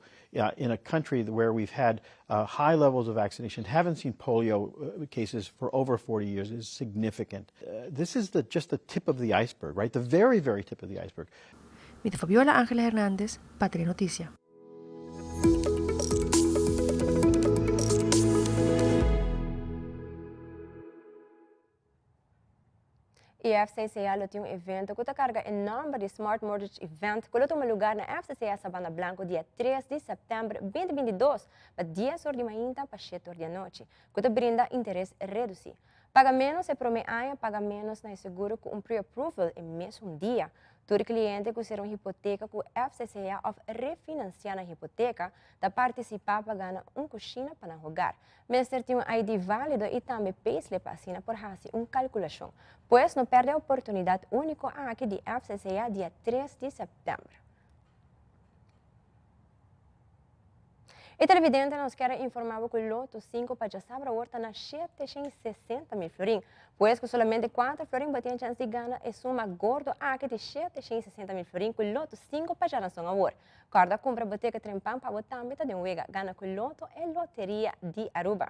in a country where we've had high levels of vaccination, haven't seen polio cases for over 40 years is significant. This is the just the tip of the iceberg, right? The very, very tip of the iceberg. Mi ta Fabiola Angela Hernandez pa Telenoticia. E FCCA lo tin un evento cu ta carga e nomber di Smart Mortgage Event cu lo tuma lugar na FCCA Sabana Blanco dia 3 di september 2022 pa 10 or di mainta pa 7 or di anochi, cu ta brinda interes reduci. Paga menos e prome aña, paga menos na e seguro cu un pre-approval e mesun dia. Tur cliente cu cera un hipoteca cu FCCA of refinancia nan hipoteca ta participa pa gana un cushina pa nan hogar. Mester tin un ID válido i tambe payslip pa asina por hasi un kalkulashon. Pues no pèrdè e oportunidat úniko aki di FCCA dia 3 di sèptèmber. E televidente nos kier a informá bo ku Loto 5 pa djasabra awor ta na 760 mil florin. Pues ku solamente 4 florin bo tin e chèns di gana e suma gordo aki di 760 mil florin ku Loto 5 pa djaranson awor. Kòrda kumpra bo teke trempan pa bo tambe ta den wega. Gana ku Loto e loteria di Aruba.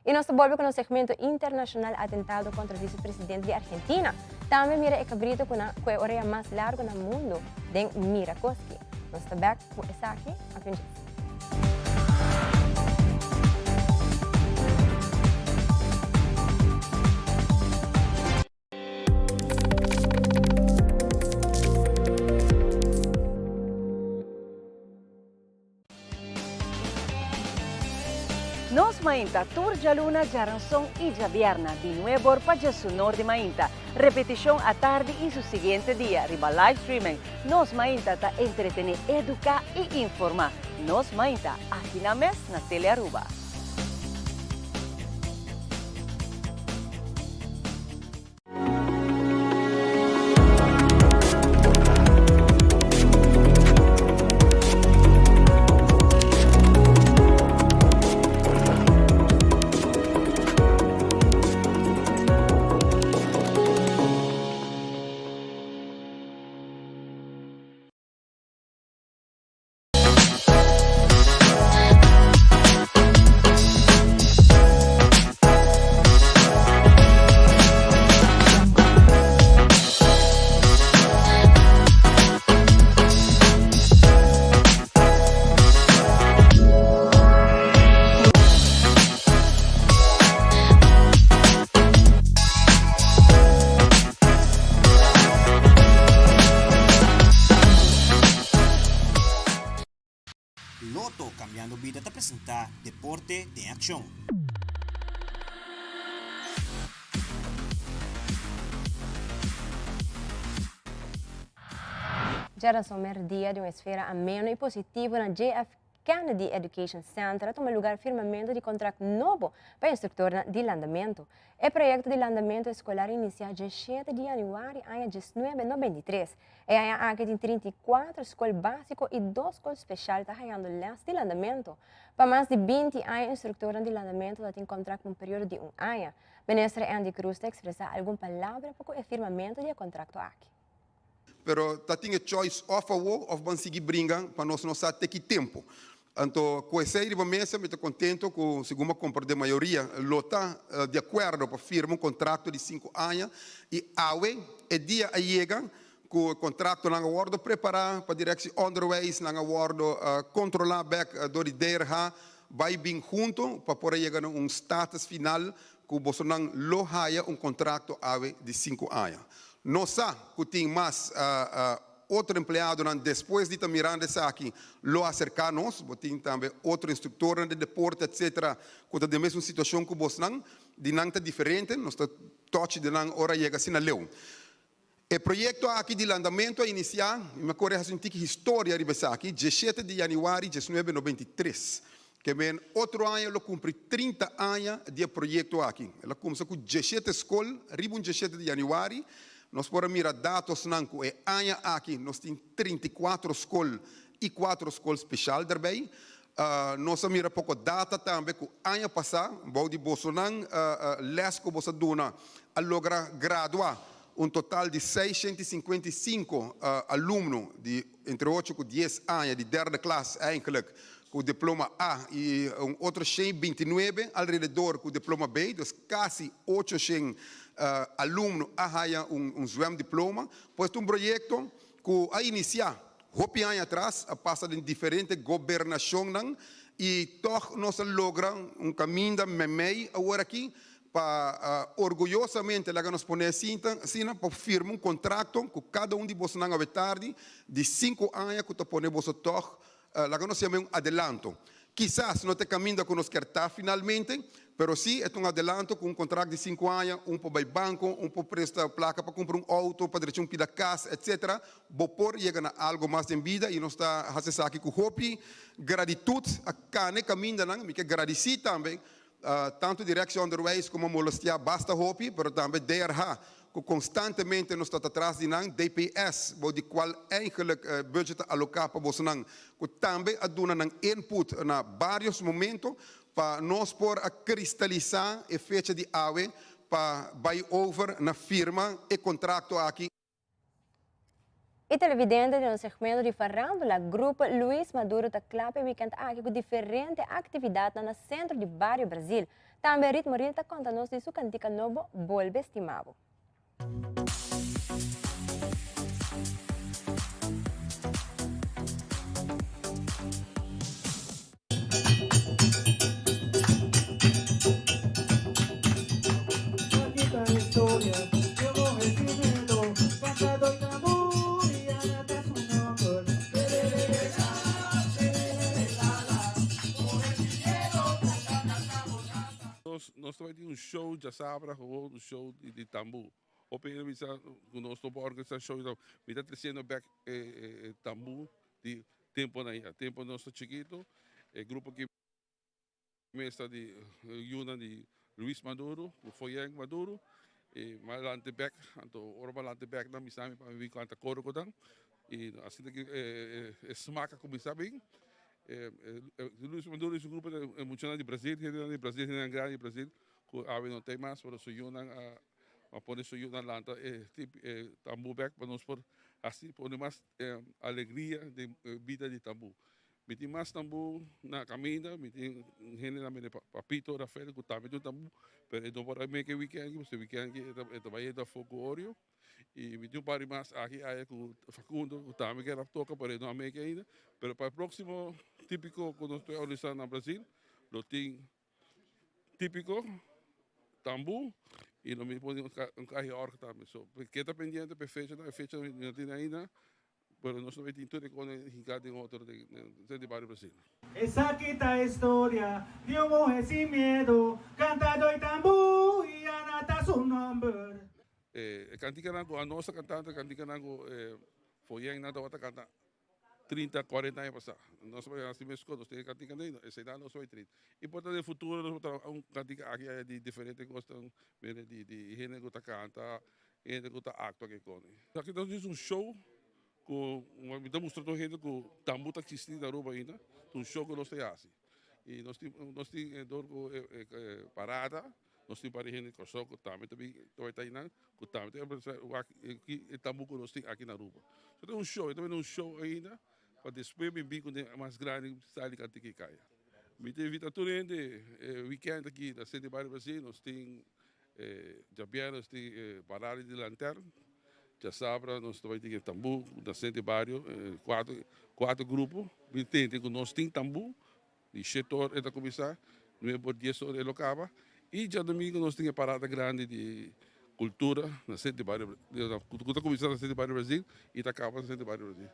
I nos ta bolbe ku nos segmento internashonal Atentado kontra visepresidente di Argentina. Tambe mira e kabrito ku na ku e orea mas largu na mundu den Mira Koski. Nos ta bèk ku esaki aki un djes. Nos Mainta tur djaluna, djaranson i djabièrna di nuebor pa djesunor di mainta. Repetishon atardi i su siguiente dia riba live streaming. Nos Mainta ta entretené, eduká i informá. Nos Mainta, aki na mes na Telearuba. Lotto Cambiando Bida ta presenta Deporte den Accion. Djarason merdia di un esfera ameno y positivo na JF Kennedy Education Center a tuma lugar firmamento di contract nobo pa instructornan di landamento. E proyecto di landamento escolar inicia dje shete di januari aña diesnuebe nobenta i tres. E aña aki tin 34 scol basico y dos scol special ta hayando les di landamento. Pa mas di binti aña instructornan di landamento ta tin contract pa un periodo di un aña. Minister Endy Croes ta expresa algun palabra pa cu e firmamento di e contracto aki. Pero ta tin e choice of awo of ban sigui bringa pa nos no sa te ki tempo. Anto cu esey riba mesa mi ta contento cu segun mi a comprende mayoria lo ta di acuerdo pa firma un contracto di cinco aña y awe e dia a yega cu e contractonan a wordo prepara pa Directie Onderwijs, nan a wordo controla bek door di DRH bay bin hunto pa por a yega na un status final cu bosonan lo haya un contracto awe di cinco aña. Nos sa cu tin mas otro empleadonan despues di ta mirando esaki lo acerca nos. Bo tin tambe otro instructornan di deporte etc. Cu ta den mesun situacion cu bosnan. Di nan ta diferente, nos ta touch di nan ora yega asina leu. E proyecto aki di landamento a inicia, y mi a core haci un tiki historia riba esaki, diesshete di januari diesnuebe nobenta i tres. Ke men otro aña lo cumpli 30 aña di e proyecto aki. El a cumsa cu diesshete scol riba un diesshete di januari. Nos por a mira datosnan cu e aña aki nos tin 34 scol y cuatro scol special derbij. Nos a mira poco data tambe cu aña pasa bou di bosonan les cu boso a duna a logra gradua un total di 655 alumno di entre ocho cu dies aña di derde klas eigenlijk cu diploma A y un otro 129 alrededor cu diploma B, dus casi 800 alumno a haya un zwemdiploma. Pues ta un proyecto cu a inicia Hopi aña atras a pasa den diferente gobernacionnan y tog nos a logra un caminda memey awor aki pa orguyosamente laga nos pone asina pa firma un contracto cu cada un di bosonan awe tardi di cinco aña cu ta pone boso tog laga nos yama un adelanto. Kisas no ta e kaminda ku nos kier ta finalmente, pero sí e ta un adelanto ku un kontrakt di sinku aña, un por bai banko, un por presta plaka pa kumpra un outo, pa drecha un pida kas, etcetera. Bo por yega na algo mas den bida i nos ta hasi esaki ku hopi gratitut. A kana e kamindanan. Mi ke gradisí tambe tantu Directie Onderwijs ku mi a molestiá basta hopi, pero tambe DRH ku konstantemente nos ta ta tras di nan, DPS, bou di kual eigenlijk budget ta aloká pa bosonan, ku tambe a duna nan input na vários momento pa nos por a kristalisá e fecha di awe pa bai over na firma e kontrakto aki. E televidente den nos segmento di farándula, Grupo Luis Maduro ta kla pa e wikènt aki ku diferente aktividatnan na sentro di bario Brazil. Tambe Ritmo Ril ta konta nos di su kantika nobo Bolbe Stima Bo. Nos ta bai tin un show djasabra gewoon un show di tambu. Hopi hende bisa ku nos no por organisá show di tambu. Mi ta tresiendo bèk e tambu di temponan ya. Tempo nos ta chikitu e grupo ki mester di yunan di Luis Maduro ku Foyeng Maduro i mi a lanta bèk. Anto ora mi a lanta bèk nan bisa mi pa mi bin kanta koro ku nan i asina ki e smak a kuminsá bin. Luis Maduro i su grupo ta e muchanan di Brazil, hendenan di Brazil, hendenan grandi di Brazil ku awe no ta ei mas pero su yunan a pone su yunan lanta e e tambú bèk pa nos por hasi pone mas alegria den bida di tambú. Mi tin mas tambú na kaminda, mi tin hendenan mene Papito Rafael ku tambe tin un tambú pero e no por a make e wikènt aki pasobra e wikènt aki e ta bai henter afó ku Oreo. Y mi tin un par di mas aki aya cu Facundo cu tambe kier a toca pero e no a make ainda. Pero pa e proximo Tipico cu nos ta organisa na Brasil lo tin Tipico, Tambu y lo mi pone un caha di orga tambe. So keda pendiente pa e fecha, e fecha mi no tin ainda pero nos lo bay tin tur e cosnan hinca den otro den di Bario Brasil. Esaki ta e storia di un muhe sin miedo, Cantado y tambú y Ana ta su nomber. E kantikanan ku anos ta kantando e kantikanan ku foyennan tabata kanta trinta, kuarenta aña pasá. Nos ta bai hasi meskos, nos tin e kantikanan ei, eseinan nos ta bai trinta. I por ta den futuro nos por traha un kantika aki aya di diferente kosnan, mira di hende ku ta kanta, hende ku ta aktua ke kos. Esaki ta un show ku mi ta mustra tur hende ku tambu ta eksistí na Aruba ainda, ta un show ku nos ta hasi. I nos tin nos tin dor ku e parada. Nos tin par di hende di Kòrsou ku tambe ta bin ta bai ta einan ku tambe ta empresá wak ki e tambu ku nos tin aki na Aruba. So ta un show, e ta bini un show ainda pa despues bin bin ku den mas grandi style di Kantika i Kaya. Mi ta invita tur hende e weekend aki na Sede Bario Brasil nos tin e djabièrnè nos tin e parada di lantern, djasabra nos ta bai tin e tambu na Sede Bario kuater kuater grupo bin tende ku nos tin tambu. Di shete or e ta kuminsá, nuebe por dies or e lo kaba. I djadumingu nos tin e parada grandi di kultura na Sentro di Bario, ku ta kuminsá na Sentro di Bario Brasil i ta kaba na Sentro di Bario Brasil.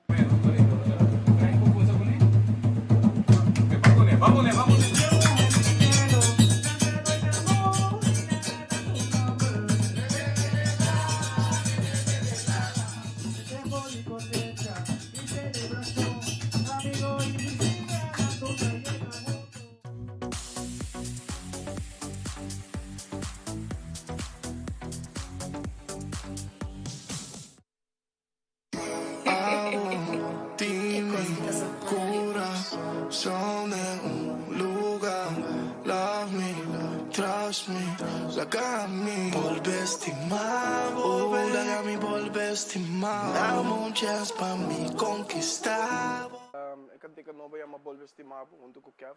E kantika nobo yama Bolbe Stima Bo huntu ku Kev.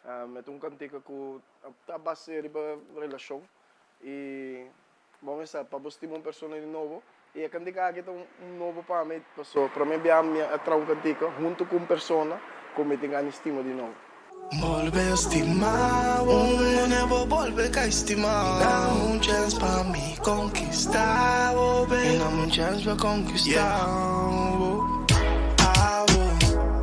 E ta un kantika ku ta base riba relashon i bo mester sa pa bo stima un persona di nobo. I e kantika aki ta un nobo pa mi pasobra prome bia mi a traha un kantika huntu ku un persona ku mi tin gana di stima di nobo. Bolbe stima bo Un nuevo bolbe kai stima Dame un chance pa mi conquista bo babe Dame un chance pa conquista bo Abo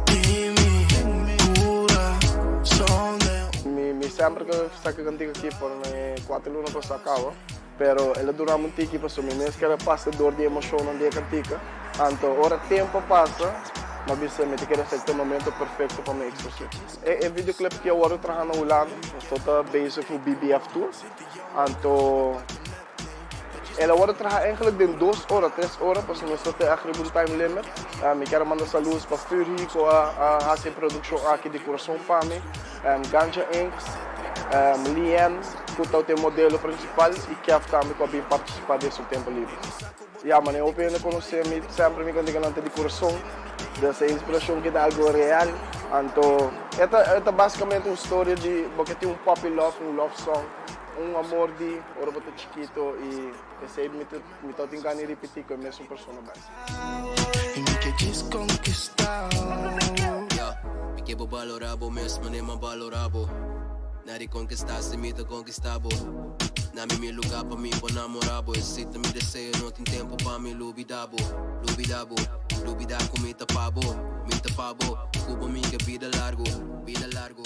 di mi curason den Mi mi semper ke saka kantika aki por mi kuater luna pasá kaba pero el a dura mi un tiki pasobra mi mes kere pasa dor di emoshonnan di e kantika anto ora tempu a pasa mi a bisa mi ta kere esaki ta e momento perfekto pa mi ekspres'é. E videoclip aki a wòrdu traha na Hulanda. Nos ta bezig ku BBF Tour. Anto el a wòrdu traha eigenlijk den dos ora, tres ora, pasobra nos ta echt riba un time limit. Mi kier a manda saludos pa Furhy ku a hasi e produkshon aki di kurason pa mi, Ganja Inks, Lien ku ta e modelo prinsipal i Kev tambe ku a bin partisipá den su tempu liber. Ya, manera hopi hende konosé mi, semper mi kantikanan ta di kurason. Dus e inspirashon ki ta algu real. Anto e ta e ta basikamente un storia di bo ke tin un puppy love, un love song, un amor di ora bo ta chikito i esei mi ta mi ta tin gana di ripití ku e mesun persona bai. I mi ke djis konkistá. Ya, mi ke bo balorá bo mes manera m'a balorá bo. Na di konkistá si mi ta konkistá bo. Na mi mi lugá pa mi por namorá bo. Esei ta mi deseo, no tin tempu pa mi lubidá bo. Lubidá bo, lubidá ku mi ta pa bo. Mi ta pa bo, ku bo mi ke bida largu, bida largu.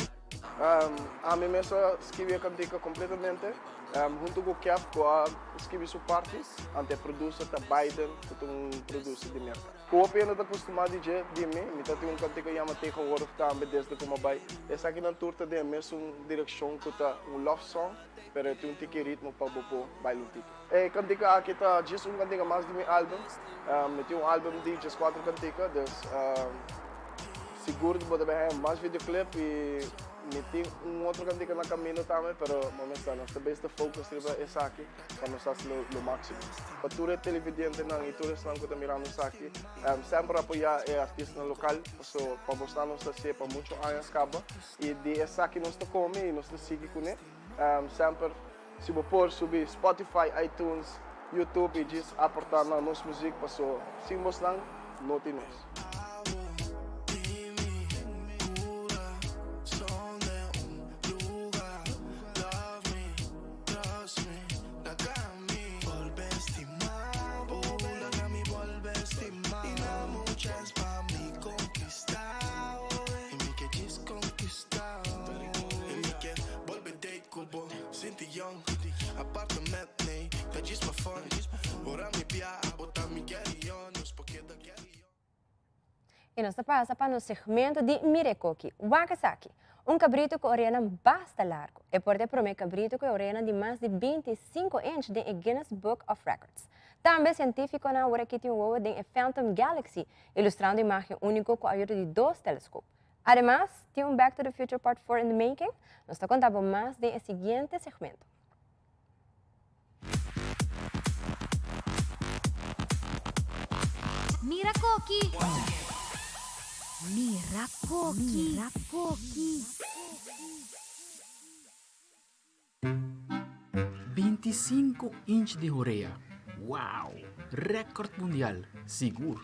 Ami mes a skibi e kantika kompletamente huntu ku Kev ku a skibi su parti, anto e producer ta Biden ku ta un producer di Merka. Ku hopi hende ta kustumá di dje di mi, mi ta tin un kantika yama Tegenwoordig tambe desde ku mi a bai. Esakinan tur ta den e mesun direkshon ku ta un love song, pero e tin un tiki ritmo pa bo por baila un tiki. E kantika aki ta djis un kantika mas di mi album. Mi tin un album di djeskuater kantika, dus sigur bo ta bin haña mas videoclip i mi tin un otro kantika na kamino tambe, pero momento nos ta bes ta focus riba esaki pa nos hasi lo máksimo. Pa tur e televidentenan i tur esnan ku ta mirando esaki, semper apoyá e artistanan lokal, paso pa bosnan nos ta hasié pa muchu añas kaba i di esaki nos ta kome i nos ta sigui kuné. Semper si bo por subi Spotify, iTunes, YouTube y djis aporta na nos muziek paso sin bosnan no tin nos. I nos ta pasa pa nos segmento di Mira e Koki. Wak esaki! Un kabritu ku oreanan basta largu. E por ta e promé kabritu ku e oreanan di mas di 25 inch den e Guinness Book of Records. Tambe sientífikonan awor aki tin un wowo den e Phantom Galaxy, ilustrando imágen úniko ku ayuda di dos teleskop. Ademas, tin un Back to the Future Part 4 in the making? Nos ta konta bo mas den e siguiente segmento. Mira koki! Mira koki! Mira koki! 25 inch di horea. Wow! Record mundial, sigur.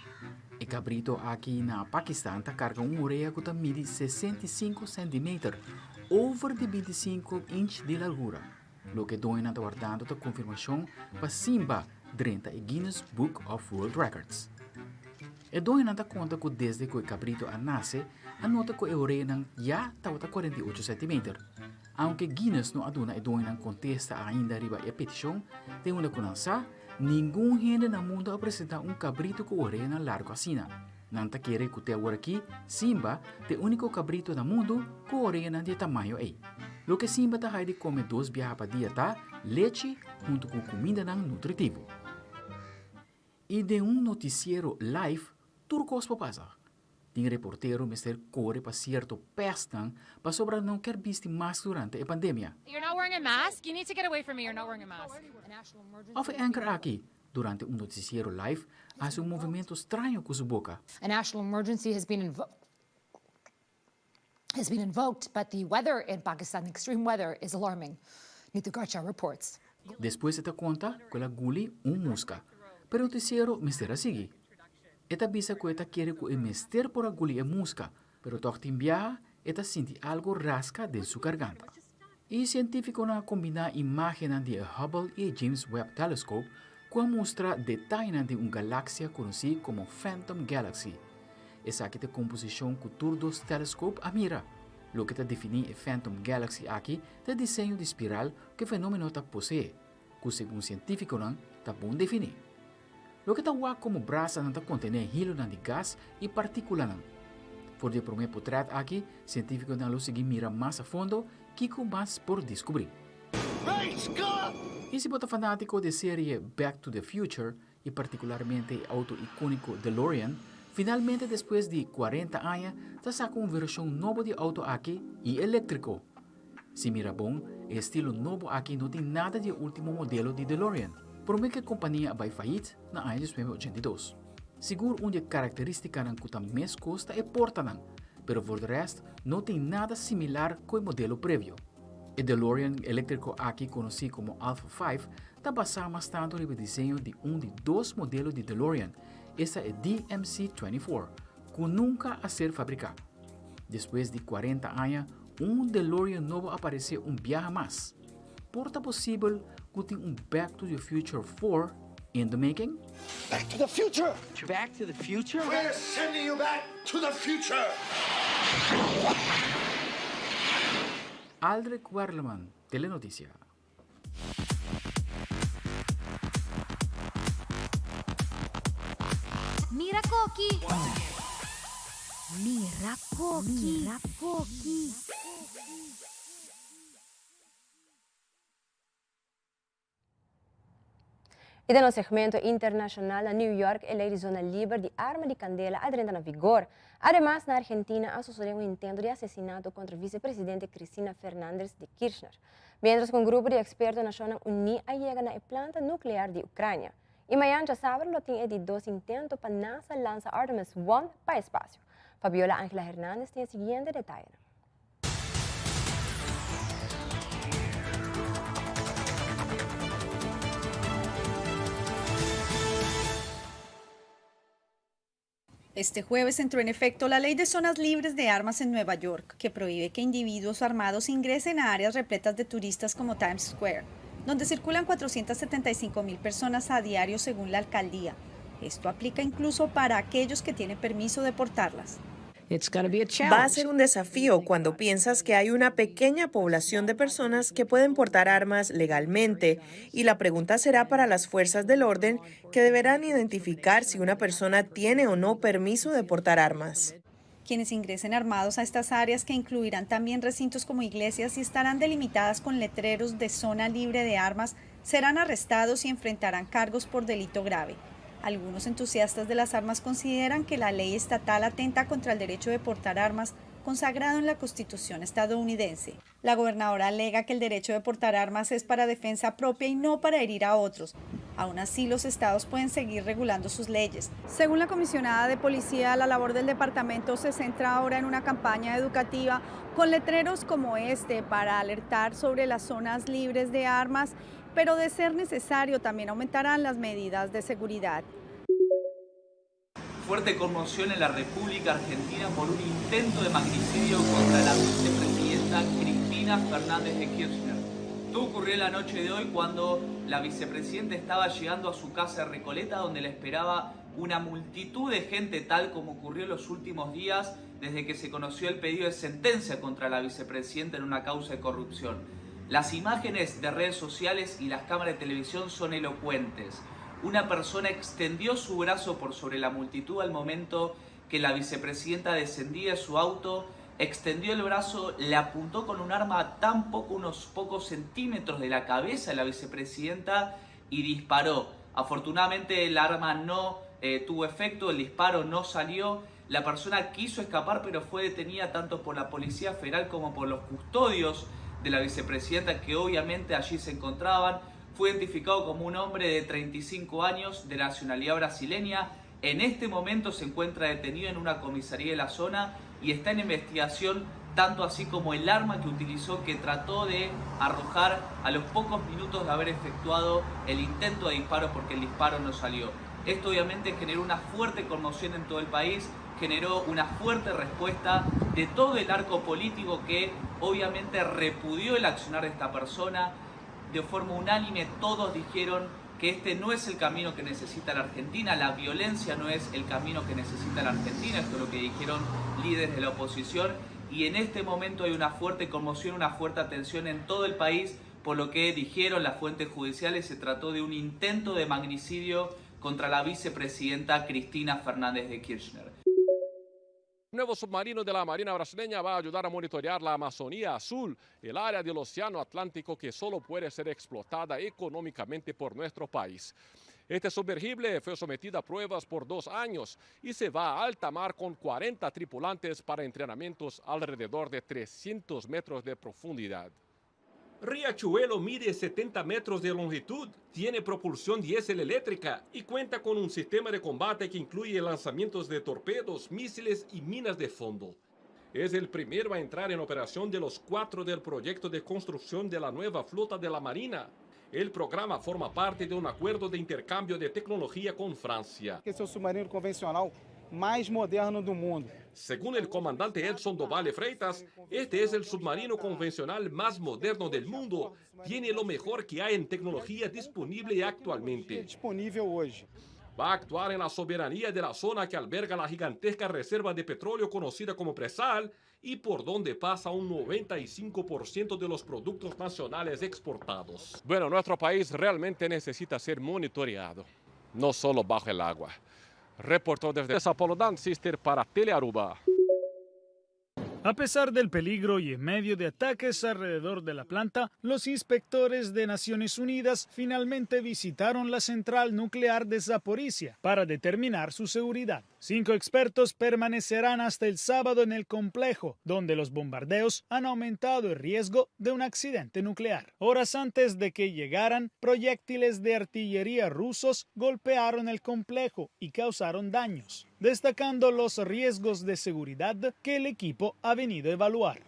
E cabrito aki na Pakistan ta carga un horea cu ta midi 65 centimeter, over di 25 inch di largura. Loke doñonan ta wardando ta confirmacion pa Simba drenta e Guinness Book of World Records. E doñonan ta konta ku desde ku e kabrito a nase, a nota ku e oreanan ya tabata 48 sentimeter. Aunke Guinness no a duna e doñonan kontesta ainda riba e petishon, den unda ku nan sa, ningun hende na mundu a presentá un kabrito ku oreanan largu asina. Nan ta kere ku te aworakí Simba ta e úniko kabrito na mundu ku oreanan di e tamaño ei. Loke Simba ta hai di kome dos biaha pa dia ta lechi huntu ku kumindanan nutritivo. I den un notisiero live tur kos por pasa. Tin reportero mester kore pa sierto pèstnan pasobra no kier bisti mask durante e pandemia. Òf e anchor aki, durante un notisiero live, a hasi un movimento straño ku su boka. A national emergency has been has been invoked, but the weather in Pakistan, the extreme weather, is alarming. Neetu Garcha reports. Despues e ta konta ku el a guli un muska, pero e notisiero mester a sigui. E ta bisa ku e ta kere ku e mester por a guli e muska, pero tòg tin biaha e ta sinti algu raska den su garganta. E sientífikonan a kombiná imágennan di e Hubble i e James Webb Telescope ku a mustra detayenan di un galaksia konosí komo Phantom Galaxy. Esaki ta e komposishon ku tur dos teleskop a mira. Loke ta definí e Phantom Galaxy aki ta e diseño di spiral ku e fenómeno ta poseé, ku segun sientífikonan ta bon definí. Loke ta wak komo brasanan ta kontené hilonan di gas i partíkulanan. For di e promé potrèt aki, sientífikonan lo sigui mira mas a fondo kiko mas por diskubrí. I si bo ta fanátiko di e serie Back to the Future, i partikularmente e outo ikóniko DeLorean, finalmente despues di kuarenta aña ta saka un vershon nobo di e outo aki i eléktriko. Si mira bon, e estilo nobo aki no tin nada di e último modelo di DeLorean, promé ku e kompania a bai fayit na aña 1982. Sigur un di e karakterístikanan ku ta meskos ta e portanan, pero for de rèst no tin nada similar ku e modelo previo. E DeLorean eléktriko aki konosí komo Alpha 5 ta basá mas tantu riba e diseño di un di dos modelo di DeLorean, esta e DMC 24, ku nunka a ser fabriká. Despues di 40 aña, un DeLorean nobo a aparesé un biaha mas. Por ta posibel ku tin un Back to the Future 4 in the making? Back to the future! Back to the future? We're sending you back to the future! Aldrich Werleman, Telenoticia. Mira koki! Mira koki! Mira koki! I den nos segmento internashonal na New York e lei di zona liber di arma di kandela a drenta na vigor. Ademas na Argentina a sosodé un intento di asesinato kontra visepresidente Cristina Fernandez de Kirchner. Mientras ku un grupo di eksperto Nashonnan Uní a yega na e planta nuklear di Ukrania. I mañan djasabra lo tin e di dos intento pa NASA lansa Artemis One pa espasio. Fabiola Angela Hernandez tin e siguiente detayenan. Este jueves entró en efecto la ley de zonas libres de armas en Nueva York, que prohíbe que individuos armados ingresen a áreas repletas de turistas como Times Square, donde circulan 475 mil personas a diario según la alcaldía. Esto aplica incluso para aquellos que tienen permiso de portarlas. Va a ser un desafío cuando piensas que hay una pequeña población de personas que pueden portar armas legalmente y la pregunta será para las fuerzas del orden que deberán identificar si una persona tiene o no permiso de portar armas. Quienes ingresen armados a estas áreas, que incluirán también recintos como iglesias y estarán delimitadas con letreros de zona libre de armas, serán arrestados y enfrentarán cargos por delito grave. Algunos entusiastas de las armas consideran que la ley estatal atenta contra el derecho de portar armas consagrado en la Constitución estadounidense. La gobernadora alega que el derecho de portar armas es para defensa propia y no para herir a otros. Aún así, los estados pueden seguir regulando sus leyes. Según la comisionada de policía, la labor del departamento se centra ahora en una campaña educativa con letreros como este para alertar sobre las zonas libres de armas, pero de ser necesario también aumentarán las medidas de seguridad. Fuerte conmoción en la República Argentina por un intento de magnicidio contra la vicepresidenta Cristina Fernández de Kirchner. Todo ocurrió en la noche de hoy cuando la vicepresidenta estaba llegando a su casa de Recoleta, donde la esperaba una multitud de gente, tal como ocurrió en los últimos días desde que se conoció el pedido de sentencia contra la vicepresidenta en una causa de corrupción. Las imágenes de redes sociales y las cámaras de televisión son elocuentes. Una persona extendió su brazo por sobre la multitud al momento que la vicepresidenta descendía de su auto, extendió el brazo, le apuntó con un arma a tan poco, unos pocos centímetros de la cabeza de la vicepresidenta y disparó. Afortunadamente el arma no tuvo efecto, el disparo no salió. La persona quiso escapar, pero fue detenida tanto por la Policía Federal como por los custodios de la vicepresidenta, que obviamente allí se encontraban. Fue identificado como un hombre de 35 años de nacionalidad brasileña. En este momento se encuentra detenido en una comisaría de la zona y está en investigación, tanto así como el arma que utilizó, que trató de arrojar a los pocos minutos de haber efectuado el intento de disparo, porque el disparo no salió. Esto obviamente generó una fuerte conmoción en todo el país, generó una fuerte respuesta de todo el arco político que obviamente repudió el accionar de esta persona. De forma unánime todos dijeron que este no es el camino que necesita la Argentina, la violencia no es el camino que necesita la Argentina, esto es lo que dijeron líderes de la oposición, y en este momento hay una fuerte conmoción, una fuerte tensión en todo el país, por lo que dijeron las fuentes judiciales, se trató de un intento de magnicidio contra la vicepresidenta Cristina Fernández de Kirchner. Nuevo submarino de la Marina brasileña va a ayudar a monitorear la Amazonía Azul, el área del Océano Atlántico que solo puede ser explotada económicamente por nuestro país. Este sumergible fue sometido a pruebas por 2 años y se va a alta mar con 40 tripulantes para entrenamientos alrededor de 300 metros de profundidad. Riachuelo mide 70 metros de longitud, tiene propulsión diésel eléctrica y cuenta con un sistema de combate que incluye lanzamientos de torpedos, misiles y minas de fondo. Es el primero a entrar en operación de los 4 del proyecto de construcción de la nueva flota de la Marina. El programa forma parte de un acuerdo de intercambio de tecnología con Francia. Esse é o submarino convencional mais moderno do mundo. Según el comandante Edson Dovale Freitas, este es el submarino convencional más moderno del mundo. Tiene lo mejor que hay en tecnología disponible actualmente. Disponível hoje. Va a actuar en la soberanía de la zona que alberga la gigantesca reserva de petróleo conocida como Presal y por donde pasa un 95% de los productos nacionales exportados. Bueno, nuestro país realmente necesita ser monitoreado, no solo bajo el agua. Reportó desde Sao Paulo Dan Sister para Telearuba. A pesar del peligro y en medio de ataques alrededor de la planta, los inspectores de Naciones Unidas finalmente visitaron la central nuclear de Zaporizhia para determinar su seguridad. Cinco expertos permanecerán hasta el sábado en el complejo, donde los bombardeos han aumentado el riesgo de un accidente nuclear. Horas antes de que llegaran, proyectiles de artillería rusos golpearon el complejo y causaron daños, destacando los riesgos de seguridad que el equipo ha venido a evaluar.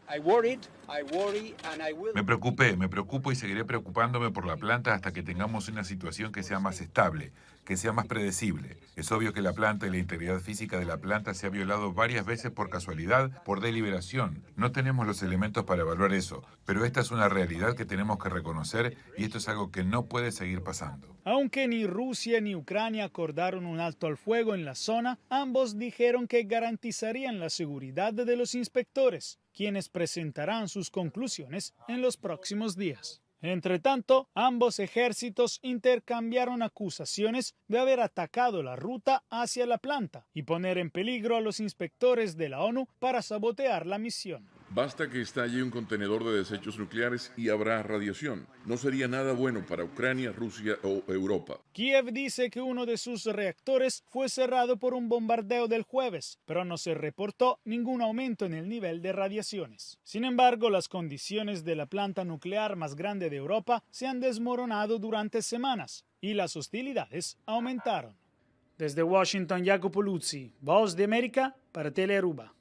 Me preocupé, me preocupo y seguiré preocupándome por la planta hasta que tengamos una situación que sea más estable, que sea más predecible. Es obvio que la planta y la integridad física de la planta se ha violado varias veces por casualidad, por deliberación. No tenemos los elementos para evaluar eso, pero esta es una realidad que tenemos que reconocer y esto es algo que no puede seguir pasando. Aunque ni Rusia ni Ucrania acordaron un alto al fuego en la zona, ambos dijeron que garantizarían la seguridad de los inspectores, quienes presentarán sus conclusiones en los próximos días. Entre tanto, ambos ejércitos intercambiaron acusaciones de haber atacado la ruta hacia la planta y poner en peligro a los inspectores de la ONU para sabotear la misión. Basta que estalle un contenedor de desechos nucleares y habrá radiación. No sería nada bueno para Ucrania, Rusia o Europa. Kiev dice que uno de sus reactores fue cerrado por un bombardeo del jueves, pero no se reportó ningún aumento en el nivel de radiaciones. Sin embargo, las condiciones de la planta nuclear más grande de Europa se han desmoronado durante semanas y las hostilidades aumentaron. Desde Washington, Jacopo Luzzi, Voz de América para Telearuba.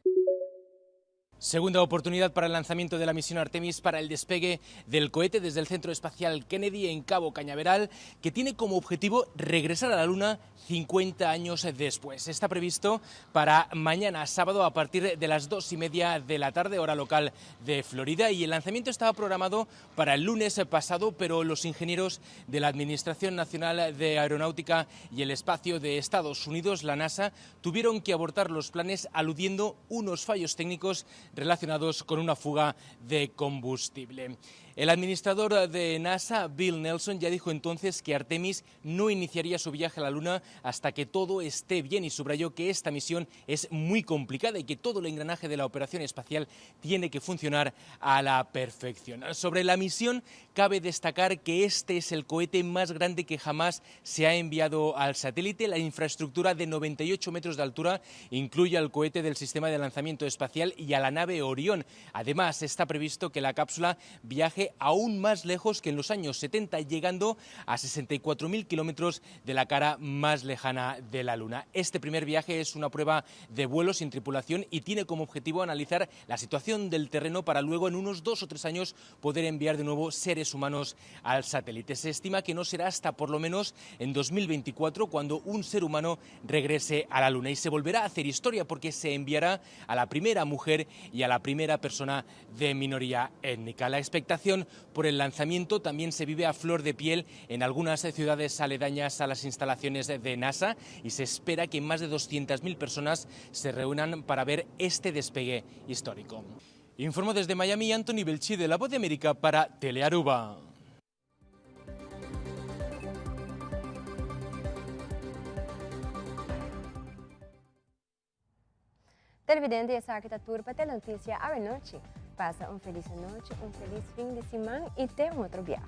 Segunda oportunidad para el lanzamiento de la misión Artemis para el despegue del cohete desde el Centro Espacial Kennedy en Cabo Cañaveral, que tiene como objetivo regresar a la Luna 50 años después. Está previsto para mañana sábado a partir de las 2:30 de la tarde, hora local de Florida, y el lanzamiento estaba programado para el lunes pasado, pero los ingenieros de la Administración Nacional de Aeronáutica y el Espacio de Estados Unidos, la NASA, tuvieron que abortar los planes aludiendo unos fallos técnicos relacionados con una fuga de combustible. El administrador de NASA, Bill Nelson, ya dijo entonces que Artemis no iniciaría su viaje a la Luna hasta que todo esté bien y subrayó que esta misión es muy complicada y que todo el engranaje de la operación espacial tiene que funcionar a la perfección. Sobre la misión, cabe destacar que este es el cohete más grande que jamás se ha enviado al satélite. La infraestructura de 98 metros de altura incluye al cohete del sistema de lanzamiento espacial y a la nave Orión. Además, está previsto que la cápsula viaje aún más lejos que en los años 70, llegando a 64.000 kilómetros de la cara más lejana de la Luna. Este primer viaje es una prueba de vuelo sin tripulación y tiene como objetivo analizar la situación del terreno para luego, en unos 2 o 3 años, poder enviar de nuevo seres humanos al satélite. Se estima que no será hasta por lo menos en 2024 cuando un ser humano regrese a la Luna y se volverá a hacer historia porque se enviará a la primera mujer y a la primera persona de minoría étnica. La expectación por el lanzamiento también se vive a flor de piel en algunas ciudades aledañas a las instalaciones de NASA y se espera que más de 200.000 personas se reúnan para ver este despegue histórico. Informó desde Miami Anthony Belchi de La Voz de América para Telearuba. Televidente, esaki ta tur pa Telenoticia awe nochi. Pasa un feliz nochi, un feliz fin di siman y te un otro biaha.